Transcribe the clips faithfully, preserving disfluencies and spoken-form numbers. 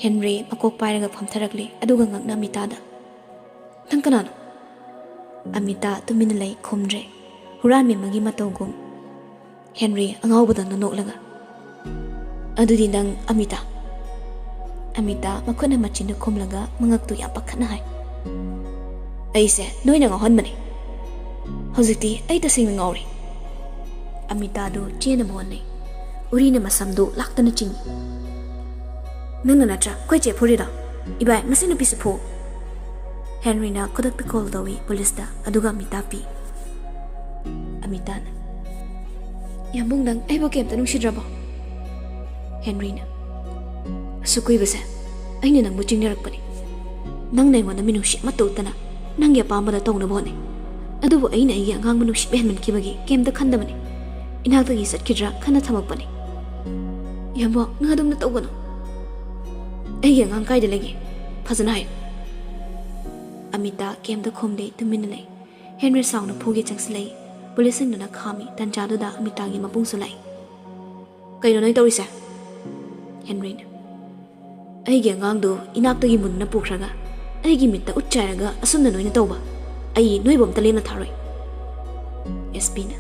Henry ꯃꯀꯣꯛ ꯄꯥꯏꯔꯒ ꯐꯝꯊꯔꯛꯂꯦ, ꯑꯗꯨꯒ ꯉꯛꯅ ꯑꯃꯤꯇꯥꯗ, "ꯅꯪ ꯀꯅꯥꯅꯣ?" ꯑꯃꯤꯇꯥ ꯇꯨꯃꯤꯟꯅ ꯂꯩ, ꯈꯨꯝꯗ꯭ꯔꯦ꯫ ꯍꯨꯔꯥꯟꯕꯤ ꯑꯃꯒꯤ ꯃꯇꯧꯒꯨꯝ ꯍꯦꯟꯔꯤ ꯑꯉꯥꯎꯕꯗꯧꯅ ꯅꯣꯛꯂꯒ, "ꯑꯗꯨꯗꯤ ꯅꯪ ꯑꯃꯤꯇꯥ?" ꯑꯃꯤꯇꯥ ꯃꯈꯨꯠꯅ ꯃꯆꯤꯟꯗꯨ ꯈꯨꯝꯂꯒ ꯃꯉꯛꯇꯨ ꯌꯥꯝ ꯄꯥꯈꯠꯅ ꯍꯥꯏ, "ꯑꯩꯁꯦ ꯅꯣꯏꯅ ꯉꯥꯎꯍꯟꯕꯅꯦ꯫ ꯍꯧꯖꯤꯛꯇꯤ ꯑꯩ ꯇꯁꯦꯡꯅ ꯉꯥꯎꯔꯦ꯫" ꯑꯃꯤꯇꯥꯗꯨ ꯆꯦꯟꯅꯕ ꯍꯣꯠꯅꯩ꯫ ꯎꯔꯤꯅ ꯃꯁꯝꯗꯨ ꯂꯥꯛꯇꯅ ꯆꯤꯡꯏ꯫ "ꯅꯪꯅ ꯅꯠꯇ꯭ꯔꯥ ꯑꯩꯈꯣꯏ ꯆꯦ ꯐꯨꯔꯤꯗꯣ? ꯏꯕꯥꯏ, ꯃꯁꯤ ꯅꯨꯄꯤꯁꯤ ꯐꯨ!" ꯍꯦꯟꯔꯤꯅ ꯈꯨꯗꯛꯇ ꯀꯣꯜ ꯇꯧꯏ ꯄꯨꯂꯤꯁꯇ, ꯑꯗꯨꯒ ꯑꯃꯤꯇꯥ ꯄꯤ꯫ ꯑꯃꯤꯇꯥꯅ, "ꯌꯥꯝꯕꯨꯡ, ꯅꯪ ꯑꯩꯕꯨ ꯀꯩꯝꯇ ꯅꯨꯡꯁꯤꯗ꯭ꯔꯕꯣ?" ꯍꯦꯟꯔꯤꯅ, "ꯑꯁꯨꯛ ꯀꯨꯏꯕꯁꯦ ꯑꯩꯅ ꯅꯪꯕꯨ ꯆꯤꯡꯅꯔꯛꯄꯅꯤ꯫ ꯅꯪꯅ ꯑꯩꯉꯣꯟꯗ ꯃꯤꯅꯨꯡꯁꯤ ꯑꯃꯠꯇ ꯎꯠꯇꯅ ꯅꯪꯒꯤ ꯑꯄꯥꯝꯕꯗ ꯇꯧꯅꯕ ꯍꯣꯠꯅꯩ꯫ ꯑꯗꯨꯕꯨ ꯑꯩꯅ ꯑꯩꯒꯤ ꯑꯉꯥꯡꯕꯨ ꯅꯨꯡꯁꯤꯕ ꯍꯦꯟꯃꯟꯈꯤꯕꯒꯤ ꯀꯩꯝꯇ ꯈꯟꯗꯕꯅꯤ꯫ ꯏꯅꯥꯛꯇꯒꯤ ꯆꯠꯈꯤꯗ꯭ꯔꯥ ꯈꯟꯅ ꯊꯝꯃꯛꯄꯅꯤ꯫ ꯌꯥꯝꯕꯨꯡ, ꯅꯪ ꯑꯗꯨꯝꯅ ꯇꯧꯒꯅꯨ꯫ ꯑꯩꯒꯤ ꯑꯉꯥꯡ ꯀꯥꯏꯗ ꯂꯩꯒꯦ? ꯐꯖꯅ ꯍꯥꯏꯌꯨ꯫" ꯑꯃꯤꯇꯥ ꯀꯩꯝꯇ ꯈꯨꯝꯗꯦ, ꯇꯨꯃꯤꯟꯅ ꯂꯩ꯫ ꯍꯦꯟꯔꯤ ꯁꯥꯎꯅ ꯐꯨꯒꯦ ꯆꯪꯁꯤꯜꯂꯛꯏ꯫ ꯄꯨꯂꯤꯁꯁꯤꯡꯗꯨꯅ ꯈꯥꯝꯃꯤ꯫ ꯇꯟꯖꯥꯗꯨꯗ ꯑꯃꯤꯇꯥꯒꯤ ꯃꯕꯨꯡꯁꯨ ꯂꯥꯛꯏ꯫ "ꯀꯩꯅꯣ ꯅꯣꯏ ꯇꯧꯔꯤꯁꯦ?" ꯍꯦꯟꯔꯤꯅ, "ꯑꯩꯒꯤ ꯑꯉꯥꯡꯗꯨ ꯏꯅꯥꯛꯇꯒꯤ ꯃꯨꯟꯅ ꯄꯨꯈ꯭ꯔꯒ ꯑꯩꯒꯤ ꯃꯤꯠꯇ ꯎꯠ ꯆꯥꯏꯔꯒ ꯑꯁꯨꯝꯅ ꯅꯣꯏꯅ ꯇꯧꯕ, ꯑꯩ ꯅꯣꯏꯕꯨ ꯑꯝꯇ ꯂꯦꯝꯅ ꯊꯥꯔꯣꯏ꯫" ꯑꯦꯁ ꯄꯤꯅ,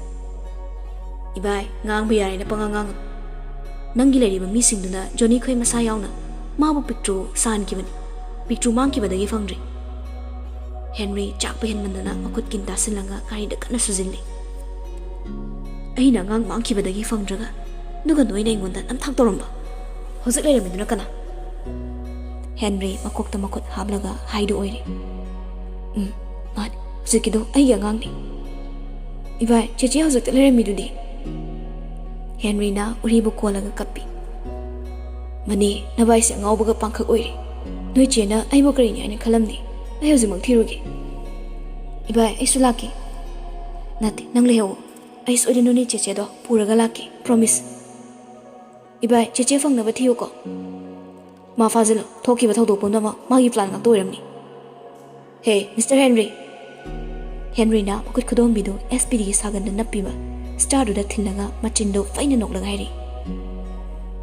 "ꯏꯕꯥꯏ, ꯉꯥꯡꯕ ꯌꯥꯔꯦꯅ ꯄꯉꯥꯡ ꯉꯥꯡꯒꯅꯨ꯫ ꯅꯪꯒꯤ ꯂꯩꯔꯤꯕ ꯃꯤꯁꯤꯡꯗꯨꯅ ꯖꯣꯅꯤ ꯈꯣꯏ ꯃꯁꯥ ꯌꯥꯎꯅ ꯃꯥꯕꯨ ꯄꯤꯛꯇ꯭ꯔꯨ ꯁꯥꯍꯟꯈꯤꯕꯅꯤ꯫ ꯄꯤꯛꯇ꯭ꯔꯨ ꯃꯥꯡꯈꯤꯕꯗꯒꯤ ꯐꯪꯗ꯭ꯔꯤ꯫" ꯍꯦꯟꯔꯤ ꯆꯥꯛꯄ ꯍꯦꯟꯃꯟꯗꯅ ꯃꯈꯨꯠ ꯀꯤꯟ ꯇꯥꯁꯤꯜꯂꯒ ꯒꯥꯔꯤꯗ ꯀꯟꯅ ꯁꯨꯖꯤꯜꯂꯤ꯫ "ꯑꯩꯅ ꯑꯉꯥꯡ ꯃꯥꯡꯈꯤꯕꯗꯒꯤ ꯐꯪꯗ꯭ꯔꯒ, ꯑꯗꯨꯒ ꯅꯣꯏꯅ ꯑꯩꯉꯣꯟꯗ ꯅꯝꯊꯥꯛ ꯇꯧꯔꯝꯕ꯫ ꯍꯧꯖꯤꯛ ꯂꯩꯔꯝꯃꯤꯗꯨꯅ ꯀꯅꯥ?" ꯍꯦꯟꯔꯤ ꯃꯀꯣꯛꯇ ꯃꯈꯨꯠ ꯍꯥꯞꯂꯒ ꯍꯥꯏꯗꯨ ꯑꯣꯏꯔꯦ꯫ "ꯎꯝ, ꯃꯥꯅꯤ, ꯍꯧꯖꯤꯛꯀꯤꯗꯣ ꯑꯩꯒꯤ ꯑꯉꯥꯡꯅꯤ꯫ ꯏꯕꯥꯏ, ꯆꯦꯆꯦ ꯍꯧꯖꯤꯛꯇ ꯂꯩꯔꯝꯃꯤꯗꯨꯗꯤ?" ꯍꯦꯟꯔꯤꯅ ꯎꯔꯤꯕꯨ ꯀꯣꯜꯂꯒ ꯀꯞꯄꯤ꯫ "ꯃꯅꯤ, ꯅꯕꯥꯏꯁꯦ ꯑꯉꯥꯎꯕꯒ ꯄꯥꯡꯈꯛ ꯑꯣꯏꯔꯦ꯫ ꯅꯣꯏ ꯆꯦꯅ ꯑꯩꯕꯨ ꯀꯔꯤꯅꯤ ꯍꯥꯏꯅ ꯈꯜꯂꯝꯅꯤ꯫ ꯑꯩ ꯍꯧꯖꯤꯛꯃꯛ ꯊꯤꯔꯨꯒꯦ꯫" "ꯏꯕꯥꯏ, ꯑꯩꯁꯨ ꯂꯥꯛꯀꯦ꯫" "ꯅꯠꯇꯦ, ꯅꯪ ꯂꯩꯍꯧ꯫ ꯑꯩ ꯁꯣꯏꯗꯅ ꯅꯣꯏ ꯆꯦꯆꯦꯗꯣ ꯄꯨꯔꯒ ꯂꯥꯛꯀꯦ, ꯄ꯭ꯔꯣꯃꯤꯁ꯫ ꯏꯕꯥꯏ, ꯆꯦꯆꯦ ꯐꯪꯅꯕ ꯊꯤꯌꯨꯀꯣ꯫ ꯃꯥ ꯐꯥꯖꯤꯜꯂꯣ, ꯊꯣꯛꯈꯤꯕ ꯊꯧꯗꯣꯛ ꯄꯨꯝꯅꯃꯛ ꯃꯥꯒꯤ ꯄ꯭ꯂꯥꯟ ꯉꯥꯛꯇ ꯑꯣꯏꯔꯝꯅꯤ꯫ ꯍꯦ, ꯃꯤꯁꯇꯔ ꯍꯦꯟꯔꯤ!" ꯍꯦꯟꯔꯤꯅ ꯃꯈꯨꯠ ꯈꯨꯗꯣꯝꯕꯤꯗꯨ ꯑꯦꯁ ꯄꯤꯗꯒꯤ ꯁꯥꯒꯟꯗ ꯅꯞꯄꯤꯕ ꯁ꯭ꯇꯥꯔꯗꯨꯗ ꯊꯤꯜꯂꯒ ꯃꯆꯤꯟꯗꯨ ꯐꯩꯅ ꯅꯣꯛꯂꯒ ꯍꯥꯏꯔꯤ,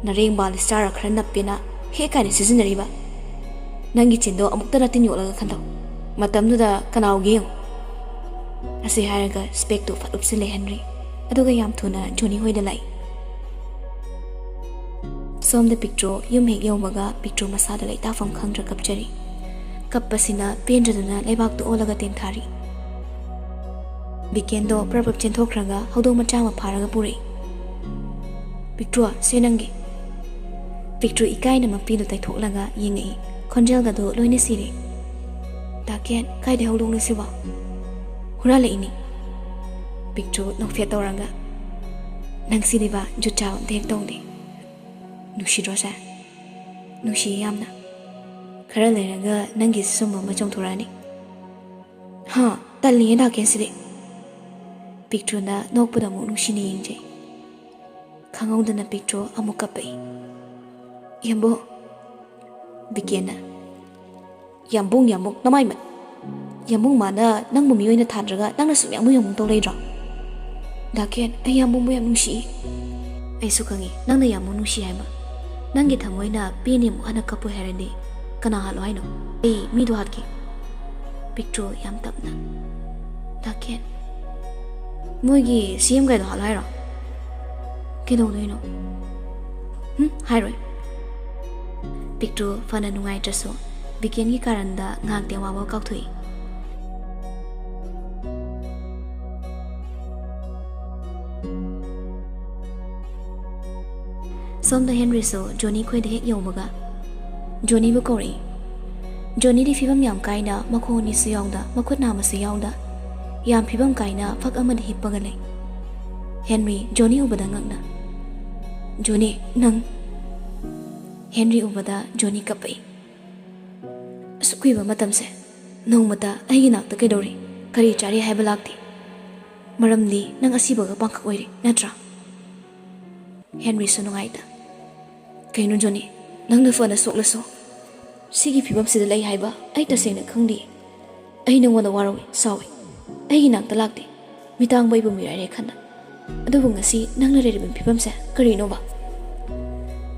"ꯅꯔꯦꯡꯕꯥꯜ ꯁ꯭ꯇꯥꯔ ꯈꯔ ꯅꯞꯄꯦꯅ "ꯍꯦ" ꯀꯥꯏꯅ ꯁꯤꯖꯤꯟꯅꯔꯤꯕ? ꯅꯪꯒꯤ ꯆꯤꯟꯗꯣ ꯑꯃꯨꯛꯇ ꯅꯇꯤꯟ ꯌꯣꯠꯂꯒ ꯈꯟꯗꯧ꯫ ꯃꯇꯝꯗꯨꯗ ꯀꯅꯥ ꯎꯒꯦ ꯌꯦꯡꯉꯨ꯫ ꯑꯁꯤ ꯍꯥꯏꯔꯒ ꯁ꯭ꯄꯦꯛꯇꯨ ꯐꯠ ꯎꯞꯁꯤꯜꯂꯦ ꯍꯦꯟꯔꯤ, ꯑꯗꯨꯒ ꯌꯥꯝ ꯊꯨꯅ ꯖꯣꯅꯤ ꯍꯣꯏꯗ ꯂꯥꯛꯏ꯫ ꯁꯣꯝꯗ ꯄꯤꯛꯇ꯭ꯔꯣ ꯌꯨꯝ ꯍꯦꯛ ꯌꯧꯕꯒ ꯄꯤꯛꯇ꯭ꯔꯣ ꯃꯁꯥꯗ ꯂꯩꯇꯥꯐꯝ ꯈꯪꯗ꯭ꯔ ꯀꯞꯆꯔꯤ꯫ ꯀꯞꯄꯁꯤꯅ ꯄꯦꯟꯗ꯭ꯔꯗꯨꯅ ꯂꯩꯕꯥꯛꯇ ꯑꯣꯜꯂꯒ ꯇꯦꯟꯊꯥꯔꯤ꯫ ꯕꯤꯀꯦꯟꯗꯣ ꯄ꯭ꯔꯞ ꯄ꯭ꯔꯞ ꯆꯦꯟꯊꯣꯛꯈ꯭ꯔꯒ ꯍꯧꯗꯣꯡ ꯃꯆꯥ ꯑꯃ ꯐꯥꯔꯒ ꯄꯨꯔꯛꯏ꯫ "ꯄꯤꯛꯇ꯭ꯔꯣ, ꯁꯦ ꯅꯪꯒꯤ꯫" ꯄꯤꯛꯇ꯭ꯔꯣ ꯏꯀꯥꯏꯅ ꯃꯄꯤꯗꯨ ꯇꯩꯊꯣꯛꯂꯒ ꯌꯦꯡꯉꯛꯏ꯫ ꯈꯣꯟꯖꯦꯜꯒꯗꯣ ꯂꯣꯏꯅ ꯁꯤꯔꯦ꯫ "ꯗꯥ ꯀꯦꯟ, ꯀꯥꯏꯗꯩ ꯍꯧꯗꯣꯡꯅꯣ ꯁꯤꯕꯣ?" "ꯍꯨꯔꯥꯜꯂꯛꯏꯅꯤ꯫" ꯄꯤꯛꯇ꯭ꯔꯣ ꯅꯣꯛꯐꯦꯠ ꯇꯧꯔꯒ, "ꯅꯪ ꯁꯤꯗꯤꯕ ꯖꯨꯠ ꯆꯥꯕ ꯑꯝꯇ ꯍꯦꯛ ꯇꯧꯗꯦ꯫ ꯅꯨꯡꯁꯤꯗ꯭ꯔꯣ ꯁꯦ? ꯅꯨꯡꯁꯤꯌꯦ ꯌꯥꯝꯅ꯫ ꯈꯔ ꯂꯩꯔꯒ ꯅꯪꯒꯤ ꯁꯨꯝꯕ ꯑꯃ ꯆꯣꯡꯊꯣꯔꯛꯑꯅꯤ꯫" "ꯍꯥ? ꯇꯜꯂꯤꯌꯦ ꯗꯥ ꯀꯦꯟ ꯁꯤꯗꯤ꯫" ꯄꯤꯛꯇ꯭ꯔꯣꯅ ꯅꯣꯛꯄꯗ ꯑꯃꯨꯛ ꯅꯨꯡꯁꯤꯅ ꯌꯦꯡꯖꯩ꯫ ꯈꯪꯍꯧꯗꯅ ꯄꯤꯛꯇ꯭ꯔꯣ ꯑꯃꯨꯛ ꯀꯞꯄꯛꯏ꯫ "ꯌꯥꯝꯕꯨꯡ꯫" ꯕꯤꯀꯦꯟꯅ, "ꯌꯥꯝꯕꯨꯡ, ꯌꯥꯝꯕꯨꯡ, ꯅꯃꯥꯏ ꯃꯠ꯫ ꯌꯥꯝꯕꯨꯡ ꯃꯥꯅ ꯅꯪꯕꯨ ꯃꯤ ꯑꯣꯏꯅ ꯊꯥꯗ꯭ꯔꯒ ꯅꯪꯅ ꯁꯨꯝ ꯌꯥꯝꯕꯨꯡ ꯌꯥꯝꯕꯨꯡ ꯇꯧ ꯂꯩꯗ꯭ꯔꯣ?" "ꯗꯥ ꯀꯦꯟ, ꯑꯩ ꯌꯥꯝꯕꯨꯡꯕꯨ ꯌꯥꯝ ꯅꯨꯡꯁꯤꯏ꯫" "ꯑꯩꯁꯨ ꯈꯪꯉꯤ ꯅꯪꯅ ꯌꯥꯝꯕꯨꯡ ꯅꯨꯡꯁꯤ ꯍꯥꯏꯕ꯫ ꯅꯪꯒꯤ ꯊꯃꯣꯏꯅ ꯄꯦꯟꯅꯤ ꯑꯃꯨꯛ ꯍꯟꯅ ꯀꯞꯄꯣꯏ ꯍꯥꯏꯔꯗꯤ ꯀꯅꯥ ꯍꯥꯠꯂꯣ ꯍꯥꯏꯅꯣ? ꯑꯩ ꯃꯤꯗꯣ ꯍꯥꯠꯀꯦ꯫" ꯄꯤꯛꯇ꯭ꯔꯣ ꯌꯥꯝ ꯇꯞꯅ, "ꯗꯥ ꯀꯦꯟ, ꯃꯣꯏꯒꯤ ꯁꯤ ꯑꯦꯝ ꯒꯥꯏꯗꯣ ꯍꯥꯠꯂꯣ ꯍꯥꯏꯔꯣ? ꯀꯩꯗꯧꯗꯣꯏꯅꯣ?" "ꯍꯨꯝ, ꯍꯥꯏꯔꯣꯏ꯫" ꯄꯤꯛꯇ꯭ꯔꯣ ꯐꯅ ꯅꯨꯡꯉꯥꯏꯇ꯭ꯔꯁꯨ ꯕꯤꯀꯦꯟꯒꯤ ꯀꯥꯔꯟꯗ ꯉꯥꯏꯍꯥꯛꯇꯤ ꯑꯋꯥꯕ ꯀꯥꯎꯊꯣꯛꯏ꯫ ꯁꯣꯝꯗ ꯍꯦꯟꯔꯤꯁꯨ ꯖꯣꯅꯤ ꯈꯣꯏꯗ ꯍꯦꯛ ꯌꯧꯕꯒ ꯖꯣꯅꯤꯕꯨ ꯀꯧꯔꯛꯏ꯫ ꯖꯣꯅꯤꯗꯤ ꯐꯤꯕꯝ ꯌꯥꯝ ꯀꯥꯏꯅ ꯃꯈꯣꯡ ꯑꯅꯤꯁꯨ ꯌꯥꯎꯗ, ꯃꯈꯨꯠ ꯅꯥꯝꯃꯁꯨ ꯌꯥꯎꯗ, ꯌꯥꯝ ꯐꯤꯕꯝ ꯀꯥꯏꯅ ꯐꯛ ꯑꯃꯗ ꯍꯤꯞꯄꯒ ꯂꯩ꯫ ꯍꯦꯟꯔꯤ ꯖꯣꯅꯤ ꯎꯕꯗ ꯉꯛꯅ, "ꯖꯣꯅꯤ, ꯅꯪ?" ꯍꯦꯟꯔꯤ ꯎꯕꯗ ꯖꯣꯅꯤ ꯀꯞꯄꯛꯏ꯫ "ꯑꯁꯨꯛ ꯀꯨꯏꯕ ꯃꯇꯝꯁꯦ ꯅꯣꯡꯃꯇ ꯑꯩꯒꯤ ꯅꯥꯛꯇ ꯀꯩꯗꯧꯔꯤ, ꯀꯔꯤ ꯆꯥꯔꯤ ꯍꯥꯏꯕ ꯂꯥꯛꯇꯦ꯫ ꯃꯔꯝꯗꯤ ꯅꯪ ꯑꯁꯤꯕꯒ ꯄꯥꯡꯈꯛ ꯑꯣꯏꯔꯦ, ꯅꯠꯇ꯭ꯔꯥ?" ꯍꯦꯟꯔꯤꯁꯨ ꯅꯨꯡꯉꯥꯏꯇ, "ꯀꯩꯅꯣ ꯖꯣꯅꯤ, ꯅꯪꯅ ꯐꯅ ꯁꯣꯛꯂꯁꯨ ꯁꯤꯒꯤ ꯐꯤꯕꯝꯁꯤꯗ ꯂꯩ ꯍꯥꯏꯕ ꯑꯩ ꯇꯁꯦꯡꯅ ꯈꯪꯗꯦ꯫ ꯑꯩ ꯅꯉꯣꯟꯗ ꯋꯥꯔꯧꯏ, ꯁꯥꯎꯏ꯫ ꯑꯩꯒꯤ ꯅꯥꯛꯇ ꯂꯥꯛꯇꯦ, ꯃꯤꯇꯥꯡꯕ ꯑꯩꯕꯨ ꯃꯤꯔꯥꯏꯔꯦ ꯈꯟꯅ꯫ ꯑꯗꯨꯕꯨ ꯉꯁꯤ ꯅꯪꯅ ꯂꯩꯔꯤꯕ ꯐꯤꯕꯝꯁꯦ ꯀꯔꯤꯅꯣꯕ?"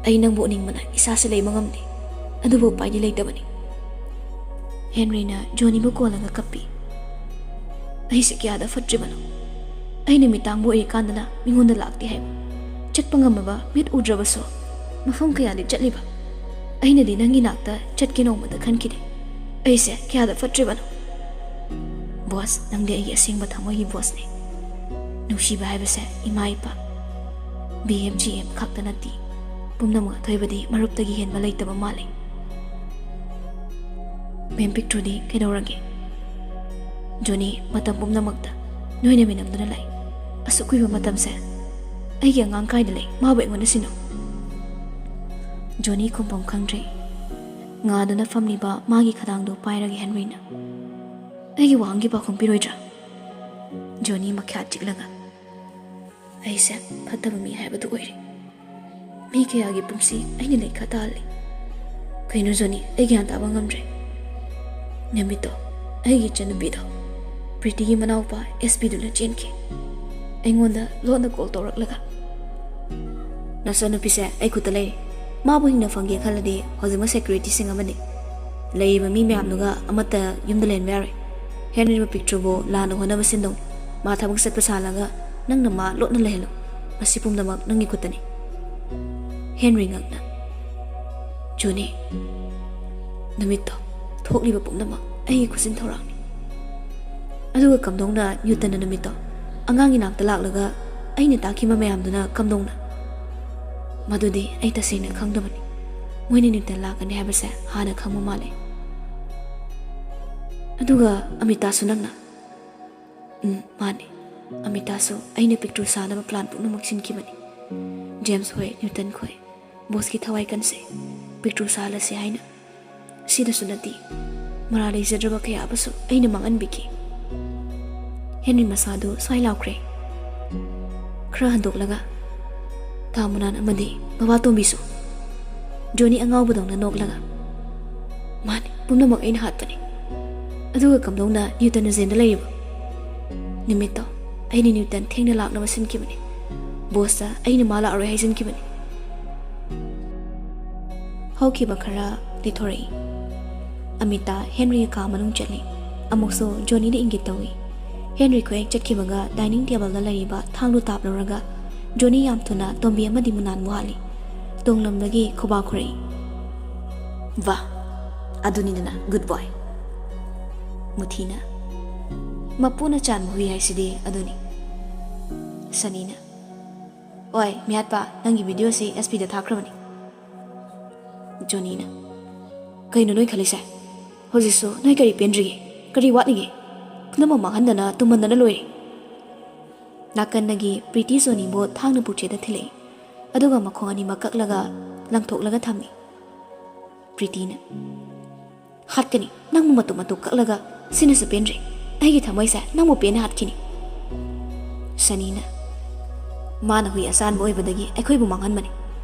"ꯑꯩ ꯅꯪꯕꯨ ꯎꯅꯤꯡꯕꯅ ꯏꯁꯥꯁꯦ ꯂꯩꯕ ꯉꯝꯗꯦ, ꯑꯗꯨꯕꯨ ꯎꯄꯥꯏꯗꯤ ꯂꯩꯇꯕꯅꯤ꯫" ꯍꯦꯟꯔꯤꯅ ꯖꯣꯅꯤꯕꯨ ꯀꯣꯜꯂꯒ ꯀꯞꯄꯤ꯫ "ꯑꯩꯁꯦ ꯀꯌꯥꯗ ꯐꯠꯇ꯭ꯔꯤꯕꯅꯣ! ꯑꯩꯅ ꯃꯤꯇꯥꯡꯕ ꯑꯣꯏꯔꯤꯀꯥꯟꯗꯅ ꯃꯤꯉꯣꯟꯗ ꯂꯥꯛꯇꯦ ꯍꯥꯏꯕ, ꯆꯠꯄ ꯉꯝꯃꯕ ꯃꯤꯠ ꯎꯗ꯭ꯔꯕꯁꯨ ꯃꯐꯝ ꯀꯌꯥꯗꯤ ꯆꯠꯂꯤꯕ꯫ ꯑꯩꯅꯗꯤ ꯅꯪꯒꯤ ꯅꯥꯛꯇ ꯆꯠꯀꯦ ꯅꯣꯡꯃꯗ ꯈꯟꯈꯤꯗꯦ꯫ ꯑꯩꯁꯦ ꯀꯌꯥꯗ ꯐꯠꯇ꯭ꯔꯤꯕꯅꯣ!" "ꯕꯣꯁ, ꯅꯪꯗꯤ ꯑꯩꯒꯤ ꯑꯁꯦꯡꯕ ꯊꯃꯣꯏꯒꯤ ꯕꯣꯁꯅꯤ꯫ ꯅꯨꯡꯁꯤꯕ ꯍꯥꯏꯕꯁꯦ ꯏꯃꯥ ꯏꯄꯥ, ꯕꯤ ꯑꯦꯝ ꯖꯤ ꯑꯦꯝ ꯈꯛꯇ ꯅꯠꯇꯦ, ꯄꯨꯝꯅꯃꯛ ꯑꯊꯣꯏꯕꯗꯤ ꯃꯔꯨꯞꯇꯒꯤ ꯍꯦꯟꯕ ꯂꯩꯇꯕ ꯃꯥꯜꯂꯤ꯫" "ꯃꯦꯝ ꯄꯤꯛꯇ꯭ꯔꯨꯗꯤ ꯀꯩꯗꯧꯔꯒꯦ?" "ꯖꯣꯅꯤ, ꯃꯇꯝ ꯄꯨꯝꯅꯃꯛꯇ ꯅꯣꯏꯅ ꯃꯤꯅꯝꯗꯨꯅ ꯂꯥꯛꯏ꯫ ꯑꯁꯨꯛ ꯀꯨꯏꯕ ꯃꯇꯝꯁꯦ ꯑꯩꯒꯤ ꯑꯉꯥꯡ ꯀꯥꯏꯗ ꯂꯩ? ꯃꯥꯕꯨ ꯑꯩꯉꯣꯟꯗ ꯁꯤꯟꯅꯧ꯫" ꯖꯣꯅꯤ ꯈꯨꯝꯐꯝ ꯈꯪꯗ꯭ꯔꯦ꯫ ꯉꯥꯗꯨꯅ ꯐꯝꯂꯤꯕ ꯃꯥꯒꯤ ꯈꯗꯥꯡꯗꯨ ꯄꯥꯏꯔꯒ ꯍꯦꯟꯔꯤꯅ, "ꯑꯩꯒꯤ ꯋꯥꯍꯪꯒꯤ ꯄꯥꯎꯈꯨꯝ ꯄꯤꯔꯣꯏꯗ꯭ꯔꯥ?" ꯖꯣꯅꯤ ꯃꯈ꯭ꯌꯥꯠ ꯆꯤꯛꯂꯒ, "ꯑꯩꯁꯦ ꯐꯠꯇꯕ ꯃꯤ ꯍꯥꯏꯕꯗꯨ ꯑꯣꯏꯔꯦ꯫ ꯃꯤ ꯀꯌꯥꯒꯤ ꯄꯨꯟꯁꯤ ꯑꯩꯅ ꯂꯩꯈꯥ ꯇꯥꯍꯜꯂꯦ꯫ ꯀꯩꯅꯣ ꯖꯣꯅꯤ, ꯑꯩ ꯒ꯭ꯌꯥꯟ ꯇꯥꯕ ꯉꯝꯗ꯭ꯔꯦ꯫ ꯅꯨꯃꯤꯠꯇꯣ ꯑꯩꯒꯤ ꯏꯆꯟꯅꯨꯄꯤꯗꯣ ꯄ꯭ꯔꯤꯇꯤꯒꯤ ꯃꯅꯥꯎꯄꯥ ꯑꯦꯁ ꯄꯤꯗꯨꯅ ꯆꯦꯟꯈꯤ꯫ ꯑꯩꯉꯣꯟꯗ ꯂꯣꯟꯅ ꯀꯣꯜ ꯇꯧꯔꯛꯂꯒ, 'ꯅꯆꯟꯅꯨꯄꯤꯁꯦ ꯑꯩ ꯈꯨꯠꯇ ꯂꯩꯔꯦ꯫ ꯃꯥꯕꯨ ꯍꯤꯡꯅ ꯐꯪꯒꯦ ꯈꯜꯂꯗꯤ ꯍꯧꯖꯤꯛꯃꯛ ꯁꯦꯀ꯭ꯌꯨꯔꯤꯇꯤꯁꯤꯡ ꯑꯃꯗꯤ ꯂꯩꯔꯤꯕ ꯃꯤ ꯃꯌꯥꯝꯗꯨꯒ ꯑꯃꯠꯇ ꯌꯨꯝꯗ ꯂꯩꯍꯟꯕ ꯌꯥꯔꯣꯏ꯫ ꯍꯦꯟꯔꯤꯕ ꯄꯤꯛꯇ꯭ꯔꯨꯕꯨ ꯂꯥꯟꯅ ꯍꯣꯠꯅꯕ ꯁꯤꯟꯗꯧ꯫ ꯃꯥ ꯊꯕꯛ ꯆꯠꯄ ꯁꯥꯍꯜꯂꯒ ꯅꯪꯅ ꯃꯥ ꯂꯣꯠꯅ ꯂꯩꯍꯜꯂꯨ꯫ ꯃꯁꯤ ꯄꯨꯝꯅꯃꯛ ꯅꯪꯒꯤ ꯈꯨꯠꯇꯅꯤ.'" ꯍꯦꯟꯔꯤ ꯉꯛꯅ, "ꯖꯣꯅꯤ, ꯅꯨꯃꯤꯠꯇꯣ ꯊꯣꯛꯂꯤꯕ ꯄꯨꯝꯅꯃꯛ ꯑꯩꯒꯤ ꯈꯨꯠꯁꯤꯟ ꯊꯧꯔꯥꯡꯅꯤ꯫ ꯑꯗꯨꯒ ꯀꯝꯗꯧꯅ ꯅ꯭ꯌꯨꯇꯟꯅ ꯅꯨꯃꯤꯠꯇꯣ ꯑꯉꯥꯡꯒꯤ ꯅꯥꯛꯇ ꯂꯥꯛꯂꯒ ꯑꯩꯅ ꯇꯥꯛꯈꯤꯕ ꯃꯌꯥꯝꯗꯨꯅ ꯀꯝꯗꯧꯅ? ꯃꯗꯨꯗꯤ ꯑꯩ ꯇꯁꯦꯡꯅ ꯈꯪꯗꯕꯅꯤ꯫ ꯃꯣꯏꯅ ꯅ꯭ꯌꯨꯇꯟ ꯂꯥꯛꯀꯅꯤ ꯍꯥꯏꯕꯁꯦ ꯍꯥꯟꯅ ꯈꯪꯕ ꯃꯥꯜꯂꯦ꯫" "ꯑꯗꯨꯒ ꯑꯃꯤꯇꯥꯁꯨ ꯅꯪꯅ?" "ꯎꯝ, ꯃꯥꯅꯤ꯫ ꯑꯃꯤꯇꯥꯁꯨ ꯑꯩꯅ ꯄꯤꯛꯇ꯭ꯔꯨ ꯁꯥꯅꯕ ꯄ꯭ꯂꯥꯟ ꯄꯨꯝꯅꯃꯛ ꯁꯤꯟꯈꯤꯕꯅꯤ꯫ ꯖꯦꯝꯁ ꯍꯣꯏ, ꯅ꯭ꯌꯨꯇꯟ ꯈꯣꯏ, ꯕꯣꯁꯀꯤ ꯊꯋꯥꯏ ꯀꯟꯁꯦ, ꯄꯤꯛꯇ꯭ꯔꯨ ꯁꯥꯍꯜꯂꯁꯦ ꯍꯥꯏꯅ꯫ ꯁꯤꯗꯁꯨ ꯅꯠꯇꯦ, ꯃꯔꯥꯜ ꯂꯩꯖꯗ꯭ꯔꯕ ꯀꯌꯥ ꯑꯃꯁꯨ ꯑꯩꯅ ꯃꯥꯡꯍꯟꯕꯤꯈꯤ꯫" ꯍꯦꯟꯔꯤ ꯃꯁꯥꯗꯨ ꯁ꯭ꯋꯥꯏ ꯂꯥꯎꯈ꯭ꯔꯦ꯫ ꯈꯔ ꯍꯟꯗꯣꯛꯂꯒ, "ꯇꯥꯃꯨꯅꯥꯟ ꯑꯃꯗꯤ ꯕꯕꯥ ꯇꯣꯝꯕꯤꯁꯨ?" ꯖꯣꯅꯤ ꯑꯉꯥꯎꯕꯗꯧꯅ ꯅꯣꯛꯂꯒ, "ꯃꯥꯅꯤ, ꯄꯨꯝꯅꯃꯛ ꯑꯩꯅ ꯍꯥꯠꯄꯅꯤ꯫ ꯑꯗꯨꯒ ꯀꯝꯗꯧꯅ ꯅ꯭ꯌꯨꯇꯟꯅ ꯖꯦꯟꯗ ꯂꯩꯔꯤꯕ? ꯅꯨꯃꯤꯠꯇꯣ ꯑꯩꯅ ꯅ꯭ꯌꯨꯇꯟ ꯊꯦꯡꯅ ꯂꯥꯛꯅꯕ ꯁꯤꯟꯈꯤꯕꯅꯤ꯫ ꯕꯣꯁꯇ ꯑꯩꯅ ꯃꯥ ꯂꯥꯛꯑꯔꯣꯏ ꯍꯥꯏꯖꯤꯟꯈꯤꯕꯅꯤ꯫" ꯍꯧꯈꯤꯕ ꯈꯔ ꯂꯩꯊꯣꯔꯛꯏ꯫ ꯑꯃꯤꯇꯥ ꯍꯦꯟꯔꯤꯒ ꯀꯥ ꯃꯅꯨꯡ ꯆꯠꯂꯤ꯫ ꯑꯃꯨꯛꯁꯨ ꯖꯣꯅꯤꯗ ꯏꯪꯒꯤꯠ ꯇꯧꯏ꯫ ꯍꯦꯟꯔꯤ ꯈꯨꯍꯦꯛ ꯆꯠꯈꯤꯕꯒ ꯗꯥꯏꯅꯤꯡ ꯇꯦꯕꯜꯗ ꯂꯩꯔꯤꯕ ꯊꯥꯡꯗꯨ ꯇꯥꯞꯂꯧꯔꯒ ꯖꯣꯅꯤ ꯌꯥꯝ ꯊꯨꯅ ꯇꯣꯝꯕꯤ ꯑꯃꯗꯤ ꯃꯨꯅꯥꯟꯕꯨ ꯍꯥꯠꯂꯤ꯫ ꯇꯣꯡꯂꯝꯕꯒꯤ ꯈꯨꯕꯥꯛ ꯈꯨꯔꯛꯏ꯫ "ꯋꯥ, ꯑꯗꯨꯅꯤꯗꯅ good boy!" ꯃꯨꯊꯤꯅ, "ꯃꯄꯨꯅ ꯆꯥꯟꯕ ꯍꯨꯏ ꯍꯥꯏꯁꯤꯗꯤ ꯑꯗꯨꯅꯤ꯫" ꯁꯅꯤꯅ, "ꯑꯣꯏ ꯃꯤꯌꯥꯠꯄ, ꯅꯪꯒꯤ ꯚꯤꯗꯤꯑꯣꯁꯤ ꯑꯦꯁ ꯄꯤꯗ ꯊꯥꯈ꯭ꯔꯕꯅꯤ꯫" ꯖꯣꯅꯤꯅ, "ꯀꯩꯅꯣ ꯅꯣꯏ ꯈꯜꯂꯤꯁꯦ? ꯍꯧꯖꯤꯛꯁꯨ ꯅꯣꯏ ꯀꯔꯤ ꯄꯦꯟꯗ꯭ꯔꯤꯒꯦ? ꯀꯔꯤ ꯋꯥꯠꯂꯤꯒꯦ? ꯄꯨꯝꯅꯃꯛ ꯃꯥꯡꯍꯟꯗꯅ ꯇꯨꯝꯍꯟꯗꯅ ꯂꯣꯏꯔꯦ꯫" ꯅꯥꯀꯟꯗꯒꯤ ꯄ꯭ꯔꯤꯇꯤ ꯖꯣꯅꯤꯕꯨ ꯊꯥꯡꯅ ꯄꯨꯛꯆꯦꯗ ꯊꯤꯜꯂꯛꯏ꯫ ꯑꯗꯨꯒ ꯃꯈꯣꯡ ꯑꯅꯤꯃꯛ ꯀꯛꯂꯒ ꯂꯪꯊꯣꯛꯂꯒ ꯊꯝꯃꯤ꯫ ꯄ꯭ꯔꯤꯇꯤꯅ, "ꯍꯥꯠꯀꯅꯤ, ꯅꯪꯕꯨ ꯃꯇꯨꯝ ꯃꯇꯨꯝ ꯀꯛꯂꯒ ꯁꯤꯅꯁꯨ ꯄꯦꯟꯗ꯭ꯔꯦ꯫ ꯑꯩꯒꯤ ꯊꯃꯣꯏꯁꯦ ꯅꯪꯕꯨ ꯄꯦꯟꯅ ꯍꯥꯠꯈꯤꯅꯤ꯫" ꯁꯅꯤꯅ, "ꯃꯥꯅ ꯍꯨꯏ ꯑꯆꯥꯟꯕ ꯑꯣꯏꯕꯗꯒꯤ ꯑꯩꯈꯣꯏꯕꯨ ꯃꯥꯡꯍꯟꯕꯅꯤ꯫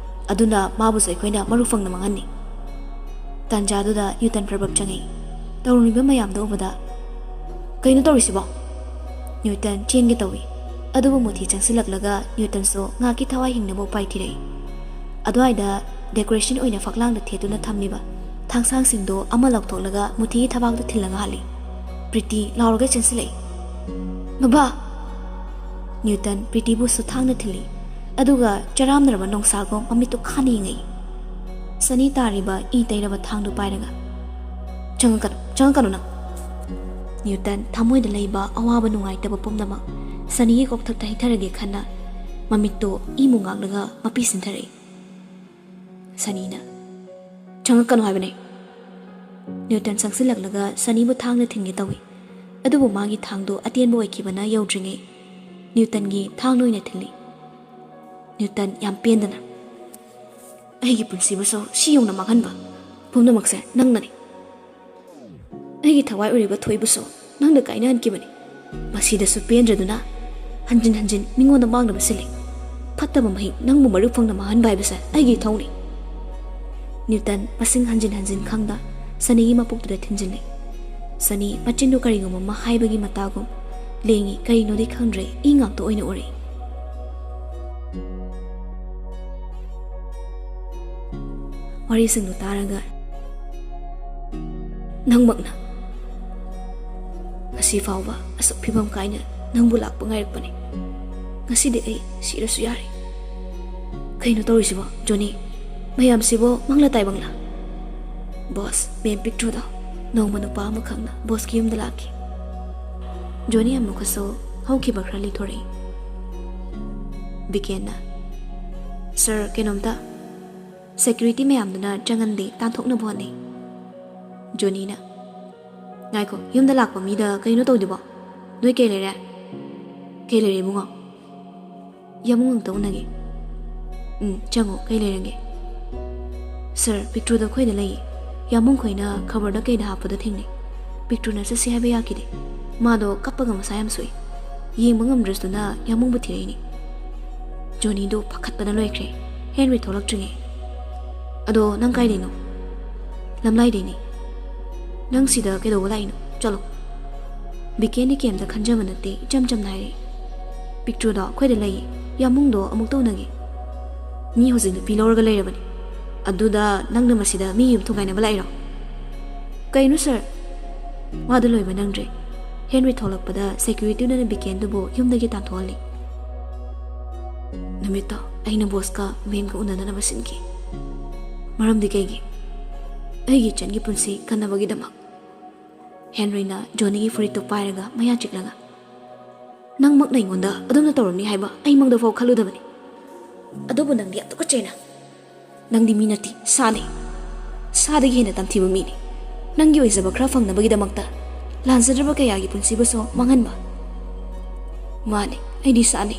ꯑꯗꯨꯅ ꯃꯥꯕꯨꯁꯨ ꯑꯩꯈꯣꯏꯅ ꯃꯔꯨ ꯐꯪꯅ ꯃꯥꯡꯍꯟꯅꯤ꯫" ꯇꯥꯟꯖꯥꯗꯨꯗ ꯅ꯭ꯌꯨꯇꯟ ꯄ꯭ꯔꯕꯛ ꯆꯪꯉꯛꯏ꯫ ꯇꯧꯔꯝꯃꯤꯕ ꯃꯌꯥꯝꯗꯣ ꯎꯕꯗ, "ꯀꯩꯅꯣ ꯇꯧꯔꯤꯁꯤꯕꯣ?" ꯅ꯭ꯌꯨꯇꯟ ꯆꯦꯟꯒꯦ ꯇꯧꯏ꯫ ꯑꯗꯨꯕꯨ ꯃꯨꯊꯤ ꯆꯪꯁꯤꯜꯂꯛꯂꯒ ꯅ꯭ꯌꯨꯇꯟꯁꯨ ꯉꯥꯏꯍꯥꯛꯀꯤ ꯊꯋꯥꯏ ꯍꯤꯡꯅꯕ ꯎꯄꯥꯏ ꯊꯤꯔꯛꯏ꯫ ꯑꯗꯨꯋꯥꯏꯗ ꯗꯦꯀꯣꯔꯦꯁꯟ ꯑꯣꯏꯅ ꯐꯛꯂꯥꯡꯗ ꯊꯦꯠꯇꯨꯅ ꯊꯝꯂꯤꯕ ꯊꯥꯡꯁꯥꯡꯁꯤꯡꯗꯣ ꯑꯃ ꯂꯧꯊꯣꯛꯂꯒ ꯃꯨꯊꯤꯒꯤ ꯊꯕꯥꯛꯇ ꯊꯤꯜꯂꯒ ꯍꯥꯠꯂꯤ꯫ ꯄ꯭ꯔꯤꯇꯤ ꯂꯥꯎꯔꯒ ꯆꯦꯟꯁꯤꯜꯂꯛꯏ꯫ "ꯃꯕꯥ!" ꯅ꯭ꯌꯨꯇꯟ ꯄ꯭ꯔꯤꯇꯤꯕꯨꯁꯨ ꯊꯥꯡꯅ ꯊꯤꯜꯂꯤ꯫ ꯑꯗꯨꯒ ꯆꯔꯥꯝꯅꯔꯕ ꯅꯣꯡꯁꯥꯒꯨꯝ ꯃꯃꯤꯠꯇꯨ ꯈꯥꯅ ꯌꯦꯡꯉꯛꯏ꯫ ꯁꯅꯤ ꯇꯥꯔꯤꯕ ꯏ ꯇꯩꯔꯕ ꯊꯥꯡꯗꯨ ꯄꯥꯏꯔꯒ, "ꯆꯪꯉꯛꯀꯅꯨ, ꯆꯪꯉꯛꯀꯅꯨ ꯅꯪ!" ꯅ꯭ꯌꯨꯇꯟ ꯊꯃꯣꯏꯗ ꯂꯩꯕ ꯑꯋꯥꯕ ꯅꯨꯡꯉꯥꯏꯇꯕ ꯄꯨꯝꯅꯃꯛ ꯁꯅꯤꯒꯤ ꯀꯣꯛꯊꯛꯇ ꯍꯩꯊꯔꯒꯦ ꯈꯟꯅ ꯃꯃꯤꯠꯇꯣ ꯏ ꯃꯨꯉꯥꯛꯂꯒ ꯃꯄꯤ ꯁꯤꯟꯊꯔꯛꯏ꯫ ꯁꯅꯤꯅ, "ꯆꯪꯉꯛꯀꯅꯨ ꯍꯥꯏꯕꯅꯦ!" ꯅ꯭ꯌꯨꯇꯟ ꯆꯪꯁꯤꯜꯂꯛꯂꯒ ꯁꯅꯤꯕꯨ ꯊꯥꯡꯅ ꯊꯤꯟꯒꯦ ꯇꯧꯏ꯫ ꯑꯗꯨꯕꯨ ꯃꯥꯒꯤ ꯊꯥꯡꯗꯣ ꯑꯇꯦꯟꯕ ꯑꯣꯏꯈꯤꯕꯅ ꯌꯧꯗ꯭ꯔꯤꯉꯩ ꯅ꯭ꯌꯨꯇꯟꯒꯤ ꯊꯥꯡꯅ ꯑꯣꯏꯅ ꯊꯤꯜꯂꯤ꯫ ꯅ꯭ꯌꯨꯇꯟ ꯌꯥꯝ ꯄꯦꯟꯗꯅ, "ꯑꯩꯒꯤ ꯄꯨꯟꯁꯤꯕꯨꯁꯨ ꯁꯤ ꯌꯧꯅ ꯃꯥꯡꯍꯟꯕ ꯄꯨꯝꯅꯃꯛꯁꯦ ꯅꯪꯅꯅꯤ꯫ ꯑꯩꯒꯤ ꯊꯋꯥꯏ ꯑꯣꯏꯔꯤꯕ ꯊꯣꯏꯕꯨꯁꯨ ꯅꯪꯅ ꯀꯥꯏꯅꯍꯟꯈꯤꯕꯅꯤ꯫ ꯃꯁꯤꯗꯁꯨ ꯄꯦꯟꯗ꯭ꯔꯗꯨꯅ ꯍꯟꯖꯤꯟ ꯍꯟꯖꯤꯟ ꯃꯤꯉꯣꯟꯗ ꯃꯥꯡꯅꯕ ꯁꯤꯜꯂꯤ꯫ ꯐꯠꯇꯕ ꯃꯍꯤꯛ ꯅꯪꯕꯨ ꯃꯔꯨ ꯐꯪꯅ ꯃꯥꯡꯍꯟꯕ ꯍꯥꯏꯕꯁꯦ ꯑꯩꯒꯤ ꯏꯊꯧꯅꯤ꯫" ꯅ꯭ꯌꯨꯇꯟ ꯃꯁꯤꯡ ꯍꯟꯖꯤꯟ ꯍꯟꯖꯤꯟ ꯈꯪꯗ ꯁꯅꯤꯒꯤ ꯃꯄꯨꯛꯇꯨꯗ ꯊꯤꯟꯖꯤꯜꯂꯤ꯫ ꯁꯅꯤ ꯃꯆꯤꯟꯗꯨ ꯀꯔꯤꯒꯨꯝꯕ ꯑꯃ ꯍꯥꯏꯕꯒꯤ ꯃꯇꯥꯒꯨꯝ ꯂꯦꯡꯉꯤ꯫ ꯀꯔꯤꯅꯣꯗꯤ ꯈꯪꯗ꯭ꯔꯦ, ꯏ ꯉꯥꯛꯇ ꯑꯣꯏꯅ ꯎꯔꯛꯏ꯫ ꯋꯥꯔꯤꯁꯤꯡꯗꯨ ꯇꯥꯔꯒ, "ꯅꯪꯃꯛꯅ? ꯉꯁꯤ ꯐꯥꯎꯕ ꯑꯁꯨꯛ ꯐꯤꯕꯝ ꯀꯥꯏꯅ ꯅꯪꯕꯨ ꯂꯥꯛꯄ ꯉꯥꯏꯔꯛꯄꯅꯤ꯫ ꯉꯁꯤꯗꯤ ꯑꯩ ꯁꯤꯔꯁꯨ ꯌꯥꯔꯦ꯫ ꯀꯩꯅꯣ ꯇꯧꯔꯤꯁꯤꯕꯣ, ꯖꯣꯅꯤ? ꯃꯌꯥꯝꯁꯤꯕꯨ ꯃꯪꯂ ꯇꯥꯏꯕꯪꯂ?" ꯕꯣꯁ, ꯃꯦꯝ ꯄꯤꯛꯇ꯭ꯔꯨꯗꯣ ꯅꯣꯡꯃ ꯅꯨꯄꯥ ꯑꯃꯈꯛꯅ ꯕꯣꯁꯀꯤ ꯌꯨꯝꯗ ꯂꯥꯛꯈꯤ꯫ ꯖꯣꯅꯤ ꯑꯃꯨꯛꯀꯁꯨ ꯍꯧꯈꯤꯕ ꯈꯔ ꯂꯤꯊꯣꯔꯛꯏ꯫ ꯕꯤꯀꯦꯟꯅ, "ꯁꯥꯔ, ꯀꯩꯅꯣꯝꯇ, ꯁꯦꯀ꯭ꯌꯨꯔꯤꯇꯤ ꯃꯌꯥꯝꯗꯨꯅ ꯆꯪꯍꯟꯗꯦ, ꯇꯥꯟꯊꯣꯛꯅꯕ ꯍꯣꯠꯅꯩ꯫" ꯖꯣꯅꯤꯅ, "ꯉꯥꯏꯈꯣ, ꯌꯨꯝꯗ ꯂꯥꯛꯄ ꯃꯤꯗ ꯀꯩꯅꯣ ꯇꯧꯗꯦꯕꯣ? ꯅꯣꯏ ꯀꯩ ꯂꯩꯔꯦ? ꯀꯩ ꯂꯩꯔꯦ, ꯏꯕꯨꯡꯉꯣ?" "ꯌꯥꯃꯨꯡ ꯑꯝꯇ ꯎꯅꯒꯦ꯫" "ꯎꯝ, ꯆꯪꯉꯣ, ꯀꯩ ꯂꯩꯔꯒꯦ?" "ꯁꯥꯔ, ꯄꯤꯛꯇ꯭ꯔꯨꯗꯣ ꯑꯩꯈꯣꯏꯗ ꯂꯩꯌꯦ꯫ ꯌꯥꯃꯨꯡ ꯈꯣꯏꯅ ꯈꯕꯔꯗ ꯀꯩꯗ ꯍꯥꯞꯄꯗꯣ ꯊꯦꯡꯅꯩ꯫ ꯄꯤꯛꯇ꯭ꯔꯨꯅ ꯆꯠꯁꯤ ꯍꯥꯏꯕ ꯌꯥꯈꯤꯗꯦ꯫ ꯃꯥꯗꯣ ꯀꯞꯄꯒ ꯃꯁꯥ ꯌꯥꯝ ꯁꯣꯛꯏ꯫ ꯌꯦꯡꯕ ꯉꯝꯗ꯭ꯔꯁꯨꯅ ꯌꯥꯃꯨꯡꯕꯨ ꯊꯤꯔꯛꯏꯅꯤ꯫" ꯖꯣꯅꯤꯗꯣ ꯄꯥꯈꯠꯄꯅ ꯂꯣꯏꯈ꯭ꯔꯦ, ꯍꯦꯟꯔꯤ ꯊꯣꯛꯂꯛꯇ꯭ꯔꯤꯉꯩ꯫ "ꯑꯗꯣ ꯅꯪ ꯀꯥꯏꯗꯩꯅꯣ?" "ꯂꯝꯂꯥꯏꯗꯩꯅꯤ꯫" "ꯅꯪ ꯁꯤꯗ ꯀꯩꯗꯧꯕ ꯂꯥꯛꯏꯅꯣ? ꯆꯠꯂꯣ꯫" ꯕꯤꯀꯦꯟꯗꯤ ꯀꯩꯝꯇ ꯈꯟꯖꯕ ꯅꯠꯇꯦ, ꯏꯆꯝ ꯆꯝꯅ ꯍꯥꯏꯔꯛꯏ꯫ "ꯄꯤꯛꯇ꯭ꯔꯨꯗꯣ ꯑꯩꯈꯣꯏꯗ ꯂꯩꯌꯦ꯫ ꯌꯥꯃꯨꯡꯗꯣ ꯑꯃꯨꯛꯇ ꯎꯅꯒꯦ꯫" "ꯃꯤ ꯍꯧꯖꯤꯛ ꯅꯨꯄꯤ ꯂꯧꯔꯒ ꯂꯩꯔꯕꯅꯤ꯫ ꯑꯗꯨꯗ ꯅꯪꯅ ꯃꯁꯤꯗ ꯃꯤ ꯌꯨꯝ ꯊꯨꯒꯥꯏꯅꯕ ꯂꯥꯛꯏꯔꯣ?" "ꯀꯩꯅꯣ ꯁꯥꯔ?" ꯋꯥꯗꯨ ꯂꯣꯏꯕ ꯅꯪꯗ꯭ꯔꯦ꯫ ꯍꯦꯟꯔꯤ ꯊꯣꯛꯂꯛꯄꯗ ꯁꯦꯀ꯭ꯌꯨꯔꯤꯇꯤꯗꯨꯅ ꯕꯤꯀꯦꯟꯗꯨꯕꯨ ꯌꯨꯝꯗꯒꯤ ꯇꯥꯟꯊꯣꯛꯍꯜꯂꯤ꯫ "ꯅꯨꯃꯤꯠꯇꯣ ꯑꯩꯅ ꯕꯣꯁꯀ ꯃꯦꯝꯒ ꯎꯅꯗꯅꯕ ꯁꯤꯟꯈꯤ꯫ ꯃꯔꯝꯗꯤ ꯀꯩꯒꯤ? ꯑꯩꯒꯤ ꯏꯆꯟꯒꯤ ꯄꯨꯟꯁꯤ ꯀꯟꯅꯕꯒꯤꯗꯃꯛ꯫" ꯍꯦꯟꯔꯤꯅ ꯖꯣꯅꯤꯒꯤ ꯐꯨꯔꯤꯠꯇꯨ ꯄꯥꯏꯔꯒ ꯃꯌꯥ ꯆꯤꯛꯂꯒ, "ꯅꯪꯃꯛꯅ ꯑꯩꯉꯣꯟꯗ ꯑꯗꯨꯝꯅ ꯇꯧꯔꯝꯅꯤ ꯍꯥꯏꯕ ꯑꯩ ꯃꯪꯗ ꯐꯥꯎ ꯈꯜꯂꯨꯗꯕꯅꯤ꯫ ꯑꯗꯨꯕꯨ ꯅꯪꯗꯤ ꯌꯥꯝ ꯇꯨꯀꯠꯆꯩꯅ꯫ ꯅꯪꯗꯤ ꯃꯤ ꯅꯠꯇꯦ, ꯁꯥꯅꯤ꯫ ꯁꯥꯗꯒꯤ ꯍꯦꯟꯅ ꯇꯝꯊꯤꯕ ꯃꯤꯅꯤ꯫ ꯅꯪꯒꯤ ꯑꯣꯏꯖꯕ ꯈꯔ ꯐꯪꯅꯕꯒꯤꯗꯃꯛꯇ ꯂꯥꯟꯖꯗ꯭ꯔꯕ ꯀꯌꯥꯒꯤ ꯄꯨꯟꯁꯤꯕꯨꯁꯨ ꯃꯥꯡꯍꯟꯕ꯫ ꯃꯥꯅꯤ, ꯑꯩꯗꯤ ꯁꯥꯅꯤ꯫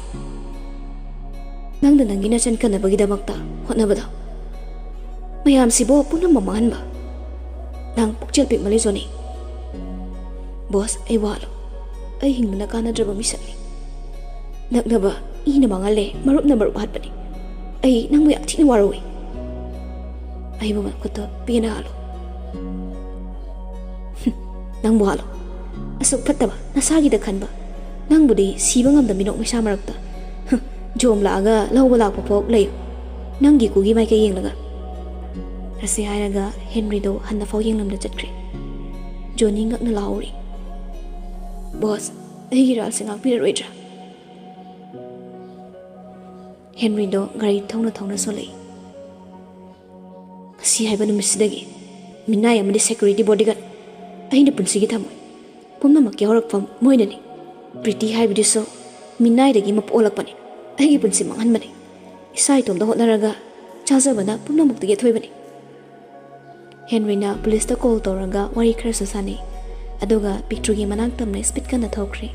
ꯅꯪꯅ ꯅꯪꯒꯤ ꯅꯆꯟ ꯀꯟꯅꯕꯒꯤꯗꯃꯛꯇ ꯍꯣꯠꯅꯕꯗꯣ ꯃꯌꯥꯝꯁꯤꯕꯨ ꯄꯨꯝꯅꯃꯛ ꯃꯥꯡꯍꯟꯕ꯫ ꯅꯪ ꯄꯨꯛꯆꯦꯜ ꯄꯤꯛꯃꯜꯂꯤ, ꯖꯣꯅꯤ꯫ ꯕꯣꯁ, ꯑꯩ ꯋꯥꯠꯂꯣ꯫ ꯑꯩ ꯍꯤꯡꯕꯅ ꯀꯥꯟꯅꯗ꯭ꯔꯕ ꯃꯤꯁꯛꯅꯤ꯫ ꯅꯛꯅꯕ ꯏꯅ ꯃꯥꯡꯍꯜꯂꯦ, ꯃꯔꯨꯞꯅ ꯃꯔꯨꯞ ꯍꯥꯠꯄꯅꯤ꯫ ꯑꯩ ꯅꯪꯕꯨ ꯌꯥꯝ ꯊꯤꯅ ꯋꯥꯔꯧꯏ꯫ ꯑꯩꯕꯨ ꯃꯈꯨꯠꯇ ꯄꯦꯟꯅ ꯍꯥꯠꯂꯣ꯫" "ꯍꯨꯝ, ꯅꯪꯕꯨ ꯍꯥꯠꯂꯣ? ꯑꯁꯨꯛ ꯐꯠꯇꯕ, ꯅꯁꯥꯒꯤꯗ ꯈꯟꯕ ꯅꯪꯕꯨꯗꯤ ꯁꯤꯕ ꯉꯝꯗ ꯃꯤꯅꯣꯛ ꯃꯩꯁꯥ ꯃꯔꯛꯇ, ꯍꯨꯝ, ꯖꯣꯝ ꯂꯥꯛꯑꯒ ꯂꯧꯕ ꯂꯥꯛꯄ ꯐꯥꯎ ꯂꯩꯌꯨ, ꯅꯪꯒꯤ ꯀꯨꯒꯤ ꯃꯥꯏꯀꯩ ꯌꯦꯡꯂꯒ꯫ ꯑꯁꯤ ꯍꯥꯏꯔꯒ ꯍꯦꯟꯔꯤꯗꯣ ꯍꯟꯅꯐꯥꯎ ꯌꯦꯡꯂꯝꯗ ꯆꯠꯈ꯭ꯔꯦ꯫ ꯖꯣꯅꯤ ꯉꯛꯅ ꯂꯥꯎꯔꯤ, "ꯕꯣꯁ, ꯑꯩꯒꯤ ꯔꯥꯜꯁꯦ ꯉꯥꯛꯄꯤꯔꯔꯣꯏꯗ꯭ꯔꯥ?" ꯍꯦꯟꯔꯤꯗꯣ ꯒꯥꯔꯤ ꯊꯧꯅ ꯊꯧꯅ ꯁꯣꯜꯂꯛꯏ꯫ "ꯉꯁꯤ ꯍꯥꯏꯕ ꯅꯨꯃꯤꯠꯁꯤꯗꯒꯤ ꯃꯤꯅꯥꯏ ꯑꯃꯗꯤ ꯁꯦꯀ꯭ꯌꯨꯔꯤꯇꯤ ꯕꯣꯗꯤꯒꯥꯔꯗ ꯑꯩꯅ ꯄꯨꯟꯁꯤꯒꯤ ꯊꯝꯃꯣꯏ꯫ ꯄꯨꯝꯅꯃꯛꯀꯤ ꯍꯧꯔꯛꯐꯝ ꯃꯣꯏꯅꯅꯤ꯫ ꯄ꯭ꯔꯤꯇꯤ ꯍꯥꯏꯕꯗꯨꯁꯨ ꯃꯤꯅꯥꯏꯗꯒꯤ ꯃꯄꯣꯛ ꯑꯣꯜꯂꯛꯄꯅꯤ꯫ ꯑꯩꯒꯤ ꯄꯨꯟꯁꯤ ꯃꯥꯡꯍꯟꯕꯅꯤ꯫ ꯏꯁꯥ ꯏꯇꯣꯝꯇ ꯍꯣꯠꯅꯔꯒ ꯆꯥꯖꯕꯅ ꯄꯨꯝꯅꯃꯛꯇꯒꯤ ꯑꯊꯣꯏꯕꯅꯤ꯫" ꯍꯦꯟꯔꯤꯅ ꯄꯨꯂꯤꯁꯇ ꯀꯣꯜ ꯇꯧꯔꯒ ꯋꯥꯔꯤ ꯈꯔꯁꯨ ꯁꯥꯟꯅꯩ꯫ ꯑꯗꯨꯒ ꯄꯤꯛꯇ꯭ꯔꯨꯒꯤ ꯃꯅꯥꯛ ꯇꯝꯅ ꯁ꯭ꯄꯤꯠ ꯀꯟꯅ ꯊꯧꯈ꯭ꯔꯦ꯫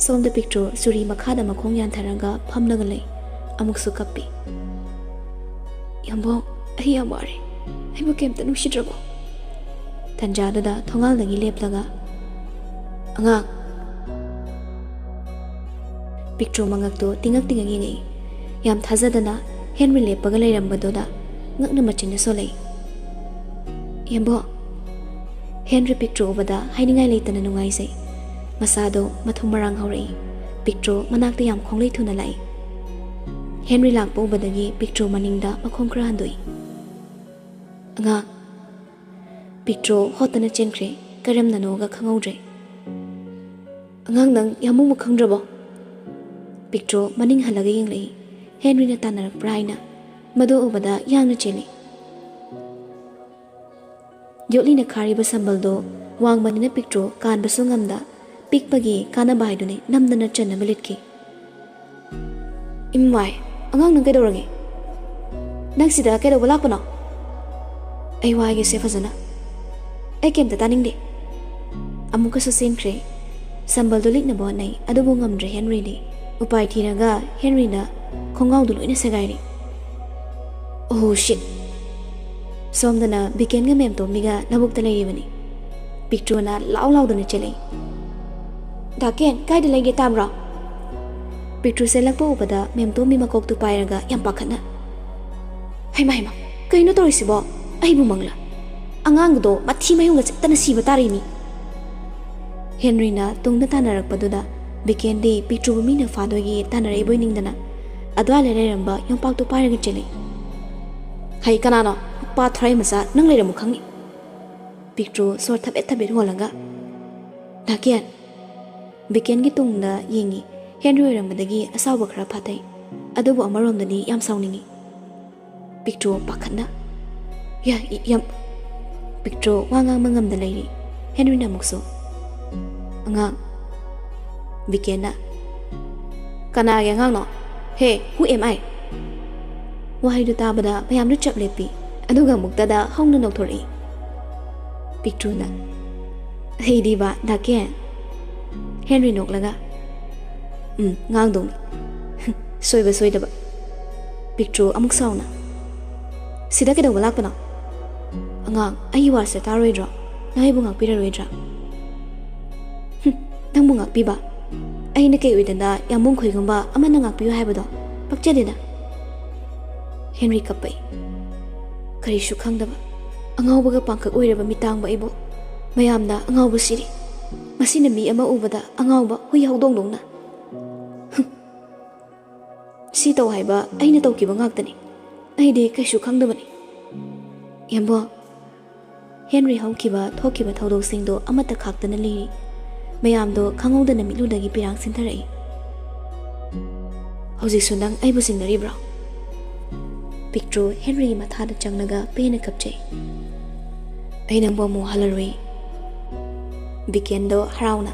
ꯁꯣꯝꯗ ꯄꯤꯛꯇ꯭ꯔꯨ ꯆꯨꯔꯤ ꯃꯈꯥꯗ ꯃꯈꯣꯡ ꯌꯥꯟꯊꯔꯒ ꯐꯝꯂꯒ ꯂꯩ꯫ ꯑꯃꯨꯛꯁꯨ ꯀꯞꯄꯤ꯫ "ꯌꯥꯝꯕꯣꯡ, ꯑꯩ ꯌꯥꯝ ꯋꯥꯔꯦ꯫ ꯑꯩꯕꯨ ꯀꯩꯝꯇ ꯅꯨꯡꯁꯤꯗ꯭ꯔꯕꯣ?" ꯇꯟꯖꯥꯗꯨꯗ ꯊꯣꯡꯒꯥꯜꯗꯒꯤ ꯂꯦꯞꯂꯒ, "ꯑꯉꯥꯡ!" ꯄꯤꯛꯇ꯭ꯔꯨ ꯃꯉꯛꯇꯨ ꯇꯤꯡꯉꯛ ꯇꯤꯡꯉꯛ ꯌꯦꯡꯉꯛꯏ꯫ ꯌꯥꯝ ꯊꯥꯖꯗꯅ ꯍꯦꯟꯔꯤ ꯂꯦꯞꯄꯒ ꯂꯩꯔꯝꯕꯗꯨꯗ ꯉꯛꯅ ꯃꯆꯤꯟꯅ ꯁꯣꯜꯂꯛꯏ꯫ "ꯌꯥꯝꯕꯣꯡ!" ꯍꯦꯟꯔꯤ ꯄꯤꯛꯇ꯭ꯔꯨ ꯎꯕꯗ ꯍꯥꯏꯅꯤꯡꯉꯥꯏ ꯂꯩꯇꯅ ꯅꯨꯡꯉꯥꯏꯖꯩ꯫ ꯃꯁꯥꯗꯣ ꯃꯊꯨꯝ ꯃꯔꯥꯡ ꯍꯧꯔꯛꯏ꯫ ꯄꯤꯛꯇ꯭ꯔꯨ ꯃꯅꯥꯛꯇ ꯌꯥꯝ ꯈꯣꯡꯂꯩ ꯊꯨꯅ ꯂꯥꯛꯏ꯫ ꯍꯦꯟꯔꯤ ꯂꯥꯛꯄ ꯎꯕꯗꯒꯤ ꯄꯤꯛꯇ꯭ꯔꯨ ꯃꯅꯤꯡꯗ ꯃꯈꯣꯡ ꯈꯔ ꯍꯟꯗꯣꯛꯏ꯫ "ꯑꯉꯥꯡ!" ꯄꯤꯛꯇ꯭ꯔꯨ ꯍꯣꯠꯇꯅ ꯆꯦꯟꯈ꯭ꯔꯦ꯫ ꯀꯔꯝꯅꯅꯣꯒ ꯈꯪꯍꯧꯗ꯭ꯔꯦ꯫ "ꯑꯉꯥꯡ, ꯅꯪ ꯌꯥꯝꯕꯨꯡꯕꯨ ꯈꯪꯗ꯭ꯔꯕꯣ?" ꯄꯤꯛꯇ꯭ꯔꯨ ꯃꯅꯤꯡ ꯍꯜꯂꯒ ꯌꯦꯡꯂꯛꯏ꯫ ꯍꯦꯟꯔꯤꯅ ꯇꯥꯟꯅꯔꯛꯄ꯭ꯔꯥ ꯍꯥꯏꯅ꯫ ꯃꯗꯨ ꯎꯕꯗ ꯌꯥꯡꯅ ꯆꯦꯜꯂꯤ꯫ ꯌꯣꯠꯂꯤꯅ ꯈꯥꯔꯤꯕ ꯁꯝꯕꯜꯗꯣ ꯋꯥꯡꯕꯅꯤꯅ ꯄꯤꯛꯇ꯭ꯔꯨ ꯀꯥꯟꯕꯁꯨ ꯉꯝꯗ, ꯄꯤꯛꯄꯒꯤ ꯀꯥꯟꯅꯕ ꯍꯥꯏꯗꯨꯅꯤ ꯅꯝꯗꯅ ꯆꯟꯅꯕ ꯂꯤꯠꯈꯤ꯫ "ꯏꯃꯥꯏ, ꯑꯉꯥꯡ, ꯅꯪ ꯀꯩꯗꯧꯔꯒꯦ? ꯅꯪ ꯁꯤꯗ ꯀꯩꯗꯧꯕ ꯂꯥꯛꯄꯅꯣ? ꯑꯩ ꯋꯥ ꯍꯥꯏꯒꯦꯁꯦ ꯐꯖꯅ꯫ ꯑꯩ ꯀꯩꯝꯇ ꯇꯥꯅꯤꯡꯗꯦ꯫" ꯑꯃꯨꯛꯀꯁꯨ ꯆꯦꯟꯈ꯭ꯔꯦ꯫ ꯁꯝꯕꯜꯗꯨ ꯂꯤꯠꯅꯕ ꯍꯣꯠꯅꯩ, ꯑꯗꯨꯕꯨ ꯉꯝꯗ꯭ꯔꯦ ꯍꯦꯟꯔꯤꯗꯤ꯫ ꯎꯄꯥꯏ ꯊꯤꯔꯒ ꯍꯦꯟꯔꯤꯅ ꯈꯣꯡꯒꯥꯎꯗꯨ ꯂꯣꯏꯅ ꯁꯦꯒꯥꯏꯔꯦ꯫ "ꯑꯣꯍꯣ ꯁꯤꯠ!" ꯁꯣꯝꯗꯅ ꯕꯤꯀꯦꯟꯒ ꯃꯦꯝꯇꯣꯝꯕꯤꯒ ꯂꯧꯕꯨꯛꯇ ꯂꯩꯔꯤꯕꯅꯤ꯫ ꯄꯤꯛꯇ꯭ꯔꯨꯅ ꯂꯥꯎ ꯂꯥꯎꯗꯨꯅ ꯆꯦꯜꯂꯛꯏ꯫ "ꯗꯥ ꯀꯦꯟ, ꯀꯥꯏꯗ ꯂꯩꯒꯦ, ꯇꯥꯕ꯭ꯔꯣ?" ꯄꯤꯛꯇ꯭ꯔꯨ ꯆꯦꯜꯂꯛꯄ ꯎꯕꯗ ꯃꯦꯝꯇꯣꯝꯕꯤ ꯃꯀꯣꯛꯇꯨ ꯄꯥꯏꯔꯒ ꯌꯥꯝ ꯄꯥꯈꯠꯅ, "ꯍꯩꯃꯥ, ꯍꯩꯃꯥ, ꯀꯩꯅꯣ ꯇꯧꯔꯤꯁꯤꯕꯣ? ꯑꯩꯕꯨ ꯃꯪꯂꯥ? ꯑꯉꯥꯡꯗꯣ ꯃꯊꯤ ꯃꯌꯨꯡꯒ ꯆꯠꯇꯅ ꯁꯤꯕ ꯇꯥꯔꯦꯃꯤ!" ꯍꯦꯟꯔꯤꯅ ꯇꯨꯡꯗ ꯇꯥꯟꯅꯔꯛꯄꯗꯨꯗ ꯕꯤꯀꯦꯟꯗꯤ ꯄꯤꯛꯇ꯭ꯔꯨꯕꯨ ꯃꯤꯅ ꯐꯥꯗꯣꯏꯒꯤ ꯇꯥꯟꯅꯔꯛꯏꯕꯣꯏ ꯅꯤꯡꯗꯅ ꯑꯗ꯭ꯋꯥꯏꯗ ꯂꯩꯔꯝꯕ ꯌꯣꯝꯄꯥꯛꯇꯨ ꯄꯥꯏꯔꯒ ꯆꯦꯜꯂꯛꯏ꯫ "ꯍꯩ, ꯀꯅꯥꯅꯣ? ꯄꯥ ꯊꯣꯔꯥꯏ ꯃꯆꯥ, ꯅꯪ ꯂꯩꯔꯝꯃꯨ ꯈꯪꯉꯤ!" ꯄꯤꯛꯇ꯭ꯔꯨ ꯁꯣꯔ ꯊꯕꯦꯠ ꯊꯕꯦꯠ ꯍꯣꯜꯂꯒ, "ꯗꯥ ꯀꯦꯟ!" ꯕꯤꯀꯦꯟꯒꯤ ꯇꯨꯡꯗ ꯌꯦꯡꯉꯤ꯫ ꯍꯦꯟꯔꯤ ꯑꯣꯏꯔꯝꯕꯗꯒꯤ ꯑꯁꯥꯎꯕ ꯈꯔ ꯐꯥꯊꯩ, ꯑꯗꯨꯕꯨ ꯑꯃꯔꯣꯝꯗꯗꯤ ꯌꯥꯝ ꯁꯥꯎꯅꯤꯡꯉꯤ꯫ ꯄꯤꯛꯇ꯭ꯔꯨ ꯄꯥꯈꯠꯅ, "ꯌꯥ, ꯌꯥꯝ..." ꯄꯤꯛꯇ꯭ꯔꯨ ꯋꯥ ꯉꯥꯡꯕ ꯉꯝꯗ ꯂꯩꯔꯤ꯫ ꯍꯦꯟꯔꯤꯅ ꯑꯃꯨꯛꯁꯨ, "ꯑꯉꯥꯡ!" ꯕꯤꯀꯦꯟꯅ, "ꯀꯅꯥꯒꯤ ꯑꯉꯥꯡꯅꯣ? ꯍꯦ, who am I?" ꯋꯥꯍꯩꯗꯨ ꯇꯥꯕꯗ ꯃꯌꯥꯝꯗꯨ ꯆꯞ ꯂꯦꯞꯄꯤ, ꯑꯗꯨꯒ ꯑꯃꯨꯛꯇꯗ ꯍꯧꯅ ꯅꯧꯊꯣꯔꯛꯏ꯫ ꯄꯤꯛꯇ꯭ꯔꯨꯅ, "ꯑꯩꯗꯤꯕ, ꯗꯥ ꯀꯦꯟ!" ꯍꯦꯟꯔꯤ ꯅꯣꯛꯂꯒ, "ꯎꯝ, ꯉꯥꯡꯗꯧꯅꯤ꯫ ꯁꯣꯏꯕ ꯁꯣꯏꯗꯕ꯫" ꯄꯤꯛꯇ꯭ꯔꯨ ꯑꯃꯨꯛ ꯁꯥꯎꯅ, "ꯁꯤꯗ ꯀꯩꯗꯧꯕ ꯂꯥꯛꯄꯅꯣ? ꯑꯉꯥꯡ, ꯑꯩꯒꯤ ꯋꯥꯁꯦ ꯇꯥꯔꯣꯏꯗ꯭ꯔꯣ? ꯅꯪ ꯑꯩꯕꯨ ꯉꯥꯛꯄꯤꯔꯔꯣꯏꯗ꯭ꯔꯥ?" "ꯍꯨꯝ, ꯅꯪꯕꯨ ꯉꯥꯛꯄꯤꯕ? ꯑꯩꯅ ꯀꯩ ꯑꯣꯏꯗꯅ ꯌꯥꯝꯕꯨꯡ ꯈꯣꯏꯒꯨꯝꯕ ꯑꯃꯅ ꯉꯥꯛꯄꯤꯌꯨ ꯍꯥꯏꯕꯗꯣ? ꯄꯛꯆꯗꯦꯗ!" ꯍꯦꯟꯔꯤ ꯀꯞꯄꯛꯏ꯫ ꯀꯔꯤꯁꯨ ꯈꯪꯗꯕ, ꯑꯉꯥꯎꯕꯒ ꯄꯥꯡꯀꯛ ꯑꯣꯏꯔꯕ ꯃꯤꯇꯥꯡꯕ ꯑꯩꯕꯨ ꯃꯌꯥꯝꯅ ꯑꯉꯥꯎꯕ ꯁꯤꯔꯤ, ꯃꯁꯤꯅ ꯃꯤ ꯑꯃ ꯎꯕꯗ ꯑꯉꯥꯎꯕ ꯍꯨꯏ ꯍꯧꯗꯣꯡꯗꯧꯅ꯫ ꯍꯨꯝ꯫ ꯁꯤ ꯇꯧ ꯍꯥꯏꯕ ꯑꯩꯅ ꯇꯧꯈꯤꯕ ꯉꯥꯛꯇꯅꯤ꯫ ꯑꯩꯗꯤ ꯀꯩꯁꯨ ꯈꯪꯗꯕꯅꯤ꯫ ꯌꯥꯝꯕꯣ, ꯍꯦꯟꯔꯤ ꯍꯧꯈꯤꯕ ꯊꯣꯛꯈꯤꯕ ꯊꯧꯗꯣꯛꯁꯤꯡꯗꯣ ꯑꯃꯠꯇ ꯈꯥꯛꯇꯅ ꯂꯤꯔꯤ꯫ ꯃꯌꯥꯝꯗꯣ ꯈꯪꯍꯧꯗꯅ ꯃꯤꯠꯂꯨꯗꯒꯤ ꯄꯤꯔꯥꯡ ꯁꯤꯟꯊꯔꯛꯏ꯫ "ꯍꯧꯖꯤꯛꯁꯨ ꯅꯪ ꯑꯩꯕꯨ ꯆꯤꯡꯅꯔꯤꯕ꯭ꯔꯣ?" ꯄꯤꯛꯇ꯭ꯔꯨ ꯍꯦꯟꯔꯤꯒꯤ ꯃꯊꯥꯗ ꯆꯪꯂꯒ ꯄꯦꯟꯅ ꯀꯞꯆꯩ꯫ "ꯑꯩ ꯅꯪꯕꯨ ꯑꯃꯨꯛ ꯍꯜꯂꯔꯣꯏ꯫" ꯕꯤꯀꯦꯟꯗꯣ ꯍꯔꯥꯎꯅ,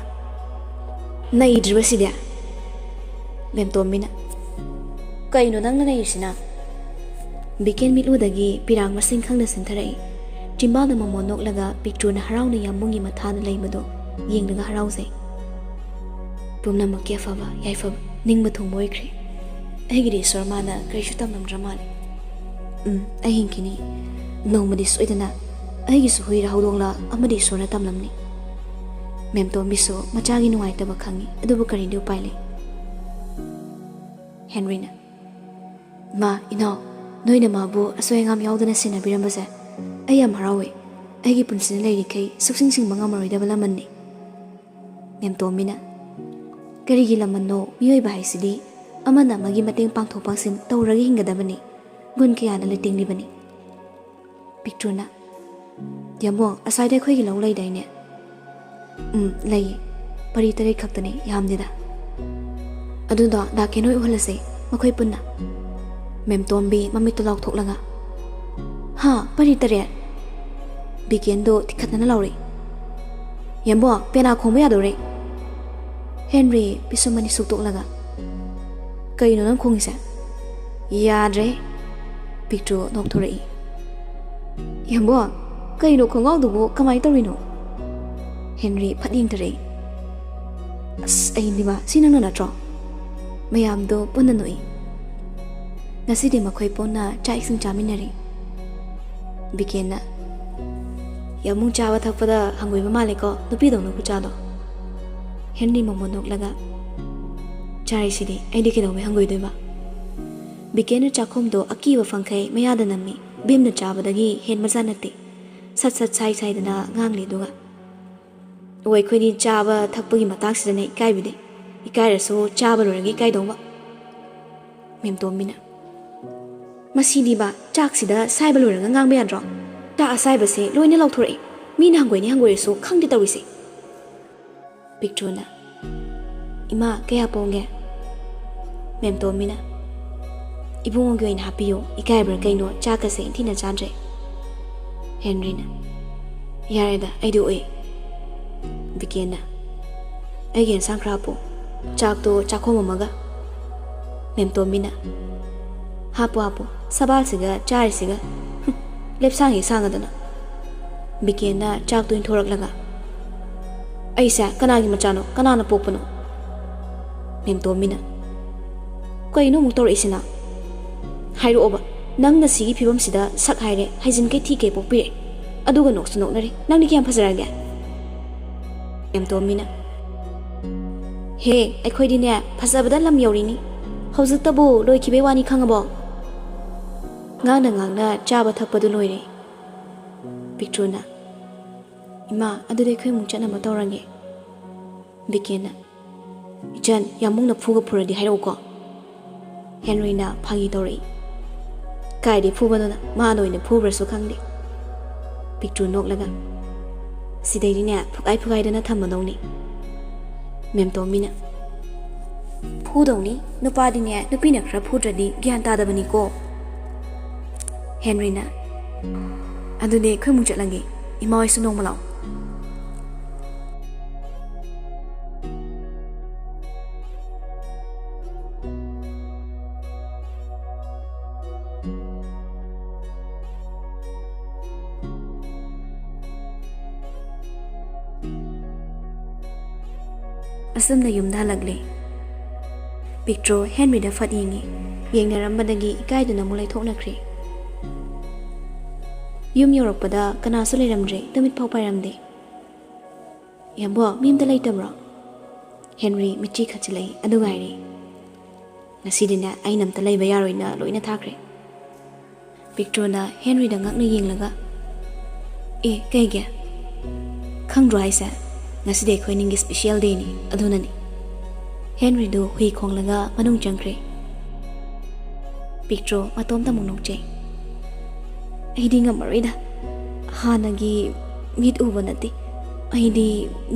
"ꯅꯩꯗ꯭ꯔꯤꯕꯁꯤꯗꯤ?" ꯃꯦꯝꯇꯣꯝꯕꯤꯅ, "ꯀꯩꯅꯣ ꯅꯪꯅ ꯅꯩꯔꯤꯁꯤꯅ?" ꯕꯤꯀꯦꯟ ꯃꯤꯠꯂꯨꯗꯒꯤ ꯄꯤꯔꯥꯡ ꯃꯁꯤꯡ ꯈꯪꯅ ꯁꯤꯟꯊꯔꯛꯏ꯫ ꯆꯤꯝꯕꯥꯜꯗ ꯃꯃꯣꯟ ꯅꯣꯛꯂꯒ ꯄꯤꯛꯇ꯭ꯔꯨꯅ ꯍꯔꯥꯎꯅ ꯌꯥꯝꯕꯨꯡꯒꯤ ꯃꯊꯥꯗ ꯂꯩꯕꯗꯨ ꯌꯦꯡꯂꯒ ꯍꯔꯥꯎꯖꯩ꯫ "ꯄꯨꯝꯅꯃꯛꯀꯤ ꯑꯐꯕ ꯌꯥꯏꯐꯕ ꯅꯤꯡꯕ ꯊꯨꯡꯕ ꯑꯣꯏꯈ꯭ꯔꯦ꯫ ꯑꯩꯒꯤꯗꯤ ꯏꯁꯣꯔ ꯃꯥꯅ ꯀꯔꯤꯁꯨ ꯇꯝꯂꯝꯗ꯭ꯔ ꯃꯥꯜꯂꯦ꯫ ꯎꯝ, ꯑꯩ ꯍꯤꯡꯈꯤꯅꯤ꯫ ꯅꯣꯡꯃꯗꯤ ꯁꯣꯏꯗꯅ ꯑꯩꯒꯤꯁꯨ ꯍꯨꯏꯔ ꯍꯧꯗꯣꯡꯂ ꯑꯃꯗꯤ ꯏꯁꯣꯔꯅ ꯇꯝꯂꯝꯅꯤ꯫ ꯃꯦꯝꯇꯣꯝꯕꯤꯁꯨ ꯃꯆꯥꯒꯤ ꯅꯨꯡꯉꯥꯏꯇꯕ ꯈꯪꯉꯤ, ꯑꯗꯨꯕꯨ ꯀꯔꯤꯗꯤ ꯎꯄꯥꯏ ꯂꯩ?" ꯍꯦꯟꯔꯤꯅ, "ꯏꯃꯥ, ꯏꯅꯥꯎ, ꯅꯣꯏꯅ ꯃꯥꯕꯨ ꯑꯁꯣꯏ ꯑꯉꯥꯝ ꯌꯥꯎꯗꯅ ꯁꯦꯟꯅꯕꯤꯔꯝꯕꯁꯦ ꯑꯩ ꯌꯥꯝ ꯍꯔꯥꯎꯋꯦ꯫ ꯑꯩꯒꯤ ꯄꯨꯟꯁꯤꯅ ꯂꯩꯔꯤꯈꯩ ꯁꯨꯛꯁꯤꯡ ꯁꯤꯡꯕ ꯉꯝꯃꯔꯣꯏꯗꯕ ꯂꯃꯟꯅꯤ꯫" ꯃꯦꯝꯇꯣꯝꯕꯤꯅ, "ꯀꯔꯤꯒꯤ ꯂꯃꯟꯅꯣ? ꯃꯤꯑꯣꯏꯕ ꯍꯥꯏꯁꯤꯗꯤ ꯑꯃꯅ ꯑꯃꯒꯤ ꯃꯇꯦꯡ ꯄꯥꯡꯊꯣꯛ ꯄꯥꯡꯁꯤꯟ ꯇꯧꯔꯒ ꯍꯤꯡꯒꯗꯕꯅꯤ꯫ ꯒꯨꯟ ꯀꯌꯥꯅ ꯂꯩꯇꯦꯡꯂꯤꯕꯅꯤ?" ꯄꯤꯛꯇ꯭ꯔꯨꯅ, "ꯌꯥꯝꯕꯨꯡ, ꯑꯁ꯭ꯋꯥꯏꯗ ꯑꯩꯈꯣꯏꯒꯤ ꯂꯧ ꯂꯩꯗꯥꯏꯅꯦ?" "ꯎꯝ, ꯂꯩꯌꯦ꯫ ꯄꯔꯤ ꯇꯔꯦꯠ ꯈꯛꯇꯅꯤ, ꯌꯥꯝꯗꯦꯗ꯫" "ꯑꯗꯨꯗꯣ ꯗꯥ ꯀꯦꯟ ꯍꯣꯏ ꯎꯍꯜꯂꯁꯦ, ꯃꯈꯣꯏ ꯄꯨꯟꯅ꯫" ꯃꯦꯝꯇꯣꯝꯕꯤ ꯃꯃꯤꯠꯇꯨ ꯂꯥꯎꯊꯣꯛꯂꯒ, "ꯍꯥ, ꯄꯔꯤ ꯇꯔꯦꯠ?" ꯕꯤꯀꯦꯟꯗꯣ ꯇꯤꯈꯠꯇꯅ ꯂꯥꯎꯔꯛꯏ꯫ "ꯌꯥꯝꯕꯨꯡ, ꯄꯦꯅꯥ ꯈꯣꯡꯕ ꯌꯥꯗꯧꯔꯦ꯫" ꯍꯦꯟꯔꯤ ꯄꯤꯁꯨꯝ ꯑꯅꯤ ꯁꯨꯛꯇꯣꯛꯂꯒ, "ꯀꯩꯅꯣ ꯅꯪ ꯈꯣꯡꯉꯤꯁꯦ? ꯌꯥꯗ꯭ꯔꯦ꯫" ꯄꯤꯛꯇ꯭ꯔꯨ ꯅꯣꯛꯊꯣꯔꯛꯏ꯫ "ꯌꯥꯝꯕꯨꯡ, ꯀꯩꯅꯣ ꯈꯣꯡꯒꯥꯎꯗꯨꯕꯨ ꯀꯃꯥꯏ ꯇꯧꯔꯤꯅꯣ?" ꯍꯦꯟꯔꯤ ꯐꯠ ꯌꯦꯡꯊꯔꯛꯏ꯫ "ꯑꯁ, ꯑꯩꯅꯤꯕ, ꯁꯤ ꯅꯪꯅ ꯅꯠꯇ꯭ꯔꯣ?" ꯃꯌꯥꯝꯗꯣ ꯄꯨꯟꯅ ꯅꯣꯛꯏ꯫ ꯉꯁꯤꯗꯤ ꯃꯈꯣꯏ ꯄꯨꯟꯅ ꯆꯥꯛ ꯏꯁꯤꯡ ꯆꯥꯃꯤꯟꯅꯔꯤ꯫ ꯕꯤꯀꯦꯟꯅ, "ꯌꯥꯝꯕꯨꯡ, ꯆꯥꯕ ꯊꯛꯄꯗ ꯍꯪꯒꯣꯏꯕ ꯃꯥꯜꯂꯦꯀꯣ, ꯅꯨꯄꯤꯗꯧꯅ ꯈꯨꯆꯥꯗꯣ꯫" ꯍꯦꯟꯔꯤ ꯃꯃꯣꯟ ꯅꯣꯛꯂꯒ, "ꯆꯥꯔꯤꯁꯤꯗꯤ, ꯑꯩꯗꯤ ꯀꯩꯗꯧꯕꯩ ꯍꯪꯒꯣꯏꯗꯣꯏꯕ?" ꯕꯤꯀꯦꯟꯅ ꯆꯥꯛꯈꯨꯝꯗꯣ ꯑꯀꯤꯕ ꯐꯪꯈꯩ ꯃꯌꯥꯗ ꯅꯝꯃꯤ꯫ ꯚꯤꯝꯅ ꯆꯥꯕꯗꯒꯤ ꯍꯦꯟꯕꯖꯥꯠ ꯅꯠꯇꯦ꯫ ꯁꯠ ꯁꯠ ꯁꯥꯏ ꯁꯥꯏꯗꯅ ꯉꯥꯡꯂꯤ ꯑꯗꯨꯒ꯫ "ꯑꯣ, ꯑꯩꯈꯣꯏꯗꯤ ꯆꯥꯕ ꯊꯛꯄꯒꯤ ꯃꯇꯥꯡꯁꯤꯗꯅꯦ ꯏꯀꯥꯏꯕꯤꯗꯦ꯫ ꯏꯀꯥꯏꯔꯁꯨ ꯆꯥꯕ ꯂꯣꯏꯔꯒ ꯏꯀꯥꯏꯗꯧꯕ꯫" ꯃꯦꯝꯇꯣꯝꯕꯤꯅ, "ꯃꯁꯤꯗꯤꯕ, ꯆꯥꯛꯁꯤꯗ ꯁꯥꯏꯕ ꯂꯣꯏꯔꯒ ꯉꯥꯡꯕ ꯌꯥꯗ꯭ꯔꯣ? ꯆꯥꯛ ꯑꯁꯥꯏꯕꯁꯦ ꯂꯣꯏꯅ ꯂꯧꯊꯣꯔꯛꯑꯦ꯫ ꯃꯤꯅ ꯍꯪꯒꯣꯏꯅꯤ ꯍꯪꯒꯣꯏꯔꯁꯨ ꯈꯪꯗꯦ ꯇꯧꯔꯤꯁꯦ꯫" ꯄꯤꯛꯇ꯭ꯔꯨꯅ, "ꯏꯃꯥ, ꯀꯌꯥ ꯄꯣꯡꯒꯦ?" ꯃꯦꯝꯇꯣꯝꯕꯤꯅ, "ꯏꯕꯨꯡꯉꯣꯒꯤ ꯑꯣꯏꯅ ꯍꯥꯞꯄꯤꯌꯨ, ꯏꯀꯥꯏꯕ꯭ꯔꯥ ꯀꯩꯅꯣ, ꯆꯥꯛꯀꯁꯦ ꯏꯟꯊꯤꯅ ꯆꯥꯗ꯭ꯔꯦ꯫" ꯍꯦꯟꯔꯤꯅ, "ꯌꯥꯔꯦꯗ, ꯑꯩꯗꯤ ꯎꯏ꯫" ꯕꯤꯀꯦꯟꯅ, "ꯑꯩꯒꯤ ꯑꯦꯟꯁꯥꯡ ꯈꯔ ꯍꯥꯞꯄꯨ, ꯆꯥꯛꯇꯣ ꯆꯥꯛꯈꯣꯝ ꯑꯃꯒ꯫" ꯃꯦꯝꯇꯣꯝꯕꯤꯅ, "ꯍꯥꯞꯄꯨ, ꯍꯥꯞꯄꯨ, ꯁꯕꯥꯜꯁꯤꯒ ꯆꯥꯔꯤꯁꯤꯒ, ꯍꯨꯝ, ꯂꯦꯞꯁꯥꯡꯒꯤ ꯁꯥꯡꯉꯗꯅ꯫" ꯕꯤꯀꯦꯟꯅ ꯆꯥꯛꯇꯨ ꯏꯟꯊꯣꯔꯛꯂꯒ, "ꯑꯩꯁꯦ ꯀꯅꯥꯒꯤ ꯃꯆꯥꯅꯣ? ꯀꯅꯥꯅ ꯄꯣꯛꯄꯅꯣ?" ꯃꯦꯝꯇꯣꯝꯕꯤꯅ, "ꯀꯩꯅꯣ ꯑꯃꯨꯛ ꯇꯧꯔꯛꯏꯁꯤꯅ? ꯍꯥꯏꯔꯛꯑꯣꯕ, ꯅꯪꯅ ꯁꯤꯒꯤ ꯐꯤꯕꯝꯁꯤꯗ ꯁꯛ ꯍꯥꯏꯔꯦ, ꯍꯩꯖꯤꯟꯈꯩ ꯊꯤ ꯀꯩ ꯄꯣꯛꯄꯤꯔꯦ, ꯑꯗꯨꯒ ꯅꯣꯛꯁꯨ ꯅꯣꯛꯅꯔꯤ, ꯅꯪꯗꯤ ꯀꯌꯥꯝ ꯐꯖꯔꯒꯦ?" ꯃꯦꯝꯇꯣꯝꯕꯤꯅ, "ꯍꯦ, ꯑꯩꯈꯣꯏꯗꯤꯅꯦ, ꯐꯖꯕꯗ ꯂꯝ ꯌꯧꯔꯤꯅꯤ, ꯍꯧꯖꯤꯛꯇꯕꯨ ꯂꯣꯏꯈꯤꯕꯩ ꯋꯥꯅꯤ, ꯈꯪꯉꯕꯣ?" ꯉꯥꯡꯅ ꯉꯥꯡꯅ ꯆꯥꯕ ꯊꯛꯄꯗꯨ ꯂꯣꯏꯔꯦ꯫ ꯄꯤꯛꯇ꯭ꯔꯨꯅ, "ꯏꯃꯥ, ꯑꯗꯨꯗꯤ ꯑꯩꯈꯣꯏ ꯑꯃꯨꯛ ꯆꯠꯅꯕ ꯇꯧꯔꯒꯦ꯫" ꯕꯤꯀꯦꯟꯅ, "ꯏꯆꯟ, ꯌꯥꯝꯕꯨꯡꯅ ꯐꯨꯒ ꯐꯨꯔꯗꯤ ꯍꯥꯏꯔꯛꯎꯀꯣ?" ꯍꯦꯟꯔꯤꯅ ꯐꯥꯒꯤ ꯇꯧꯔꯛꯏ꯫ "ꯀꯥꯏꯗꯩ ꯐꯨꯕꯅꯣꯗ, ꯃꯥꯅ ꯑꯣꯏꯅ ꯐꯨꯕ꯭ꯔꯁꯨ ꯈꯪꯗꯦ꯫" ꯄꯤꯛꯇ꯭ꯔꯨ ꯅꯣꯛꯂꯒ, "ꯁꯤꯗꯩꯗꯤꯅꯦ ꯐꯨꯒꯥꯏ ꯐꯨꯒꯥꯏꯗꯅ ꯊꯝꯃꯗꯧꯅꯤ꯫" ꯃꯦꯝꯇꯣꯝꯕꯤꯅ, "ꯐꯨꯗꯧꯅꯤ, ꯅꯨꯄꯥꯗꯤꯅꯦ ꯅꯨꯄꯤꯅ ꯈꯔ ꯐꯨꯗ꯭ꯔꯗꯤ ꯒ꯭ꯌꯥꯟ ꯇꯥꯗꯕꯅꯤꯀꯣ꯫" ꯍꯦꯟꯔꯤꯅ, "ꯑꯗꯨꯗꯤ ꯑꯩꯈꯣꯏ ꯑꯃꯨꯛ ꯆꯠꯂꯒꯦ, ꯏꯃꯥ ꯍꯣꯏꯁꯨ ꯅꯣꯡꯃ ꯂꯥꯛꯑꯣ꯫" ꯑꯁꯨꯝꯅ ꯌꯨꯝꯗ ꯍꯜꯂꯛꯂꯦ꯫ ꯄꯤꯛꯇ꯭ꯔꯣ ꯍꯦꯟꯔꯤꯗ ꯐꯠ ꯌꯦꯡꯉꯤ꯫ ꯌꯦꯡꯅꯔꯝꯕꯗꯒꯤ ꯏꯀꯥꯏꯗꯨꯅ ꯑꯃꯨꯛ ꯂꯩꯊꯣꯛꯅꯈ꯭ꯔꯦ꯫ ꯌꯨꯝ ꯌꯧꯔꯛꯄꯗ ꯀꯅꯥꯁꯨ ꯂꯩꯔꯝꯗ꯭ꯔꯦ, ꯇꯨꯃꯤꯠ ꯐꯥꯎ ꯄꯥꯏꯔꯝꯗꯦ꯫ "ꯌꯥꯝꯕꯣ, ꯃꯤ ꯑꯝꯇ ꯂꯩꯇꯕ꯭ꯔꯣ?" ꯍꯦꯟꯔꯤ ꯃꯤꯠꯆꯤ ꯈꯠꯆꯤꯜꯂꯛꯏ꯫ "ꯑꯗꯨ ꯉꯥꯏꯔꯦ꯫ ꯉꯁꯤꯗꯤꯅꯦ ꯑꯩꯅ ꯑꯝꯇ ꯂꯩꯕ ꯌꯥꯔꯣꯏꯅ ꯂꯣꯏꯅ ꯊꯥꯈ꯭ꯔꯦ꯫" ꯄꯤꯛꯇ꯭ꯔꯣꯅ ꯍꯦꯟꯔꯤꯗ ꯉꯛꯅ ꯌꯦꯡꯂꯒ, "ꯑꯦ, ꯀꯩꯒꯤ? ꯈꯪꯗ꯭ꯔꯣ ꯍꯥꯏꯁꯦ? ꯉꯁꯤꯗꯤ ꯑꯩꯈꯣꯏ ꯑꯅꯤꯒꯤ ꯁ꯭ꯄꯤꯁꯦꯜ ꯗꯦꯅꯤ, ꯑꯗꯨꯅꯅꯤ꯫" ꯍꯦꯟꯔꯤꯗꯨ ꯍꯨꯏ ꯈꯣꯡꯂꯒ ꯃꯅꯨꯡ ꯆꯪꯈ꯭ꯔꯦ꯫ ꯄꯤꯛꯇ꯭ꯔꯣ ꯃꯇꯣꯝꯇ ꯑꯃꯨꯛ ꯅꯣꯛꯆꯩ꯫ "ꯑꯩꯗꯤ ꯉꯝꯃꯔꯣꯏꯗ꯫ ꯍꯥꯟꯅꯒꯤ ꯃꯤꯠ ꯎꯕ ꯅꯠꯇꯦ꯫ ꯑꯩꯗꯤ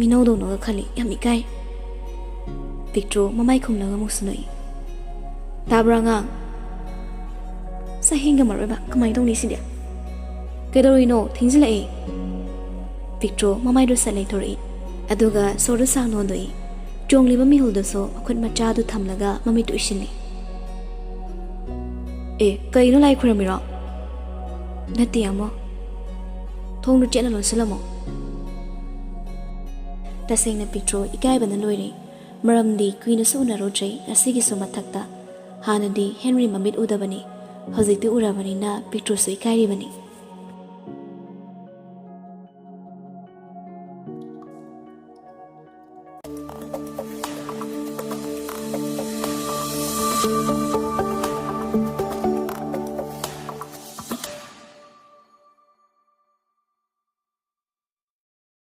ꯃꯤꯅꯧꯗꯧꯅꯒ ꯈꯜꯂꯤ꯫ ꯌꯥꯝ ꯏꯀꯥꯏ꯫" ꯄꯤꯛꯇ꯭ꯔꯣ ꯃꯃꯥꯏ ꯈꯨꯝꯂꯒ ꯑꯃꯨꯛꯁꯨ ꯅꯣꯛꯏ꯫ "ꯇꯥꯕ꯭ꯔꯥ ꯑꯉꯥꯡ? ꯁ, ꯑꯩ ꯉꯝꯃꯔꯣꯏꯕ꯫ ꯀꯃꯥꯏꯅ ꯇꯧꯅꯤ ꯁꯤꯗꯤ? ꯀꯩꯗꯧꯔꯤꯅꯣ? ꯊꯦꯡꯖꯤꯜꯂꯛꯑꯦ꯫" ꯄꯤꯛꯇ꯭ꯔꯣ ꯃꯃꯥꯏꯗꯨ ꯁꯠ ꯂꯩꯊꯣꯔꯛꯏ꯫ ꯑꯗꯨꯒ ꯁꯣꯔꯗꯨ ꯁꯥꯡꯅ ꯍꯣꯟꯗꯣꯛꯏ꯫ ꯆꯣꯡꯂꯤꯕ ꯃꯤꯍꯨꯜꯗꯨꯁꯨ ꯃꯈꯨꯠ ꯃꯆꯥꯗꯨ ꯊꯝꯂꯒ ꯃꯃꯤꯠꯇꯨ ꯎꯏꯁꯤꯜꯂꯤ꯫ "ꯑꯦ, ꯀꯩꯅꯣ, ꯂꯥꯏ ꯈꯨꯔꯝꯃꯤꯔꯣ?" "ꯅꯠꯇꯦ, ꯌꯥꯝꯕꯣ꯫ ꯊꯣꯡꯗꯨ ꯆꯦꯠꯅ ꯂꯣꯟꯁꯤꯜꯂꯝꯃꯣ꯫" ꯇꯁꯦꯡꯅ ꯄꯤꯛꯇ꯭ꯔꯣ ꯏꯀꯥꯏꯕꯅ ꯂꯣꯏꯔꯦ꯫ ꯃꯔꯝꯗꯤ ꯀꯨꯏꯅꯁꯨ ꯎꯅꯔꯨꯗ꯭ꯔꯦ, ꯉꯁꯤꯒꯤꯁꯨ ꯃꯊꯛꯇ꯫ ꯍꯥꯟꯅꯗꯤ ꯍꯦꯟꯔꯤ ꯃꯃꯤꯠ ꯎꯗꯕꯅꯤ, ꯍꯧꯖꯤꯛꯇꯤ ꯎꯔꯕꯅꯤꯅ ꯄꯤꯛꯇ꯭ꯔꯣꯁꯨ ꯏꯀꯥꯏꯔꯤꯕꯅꯤ꯫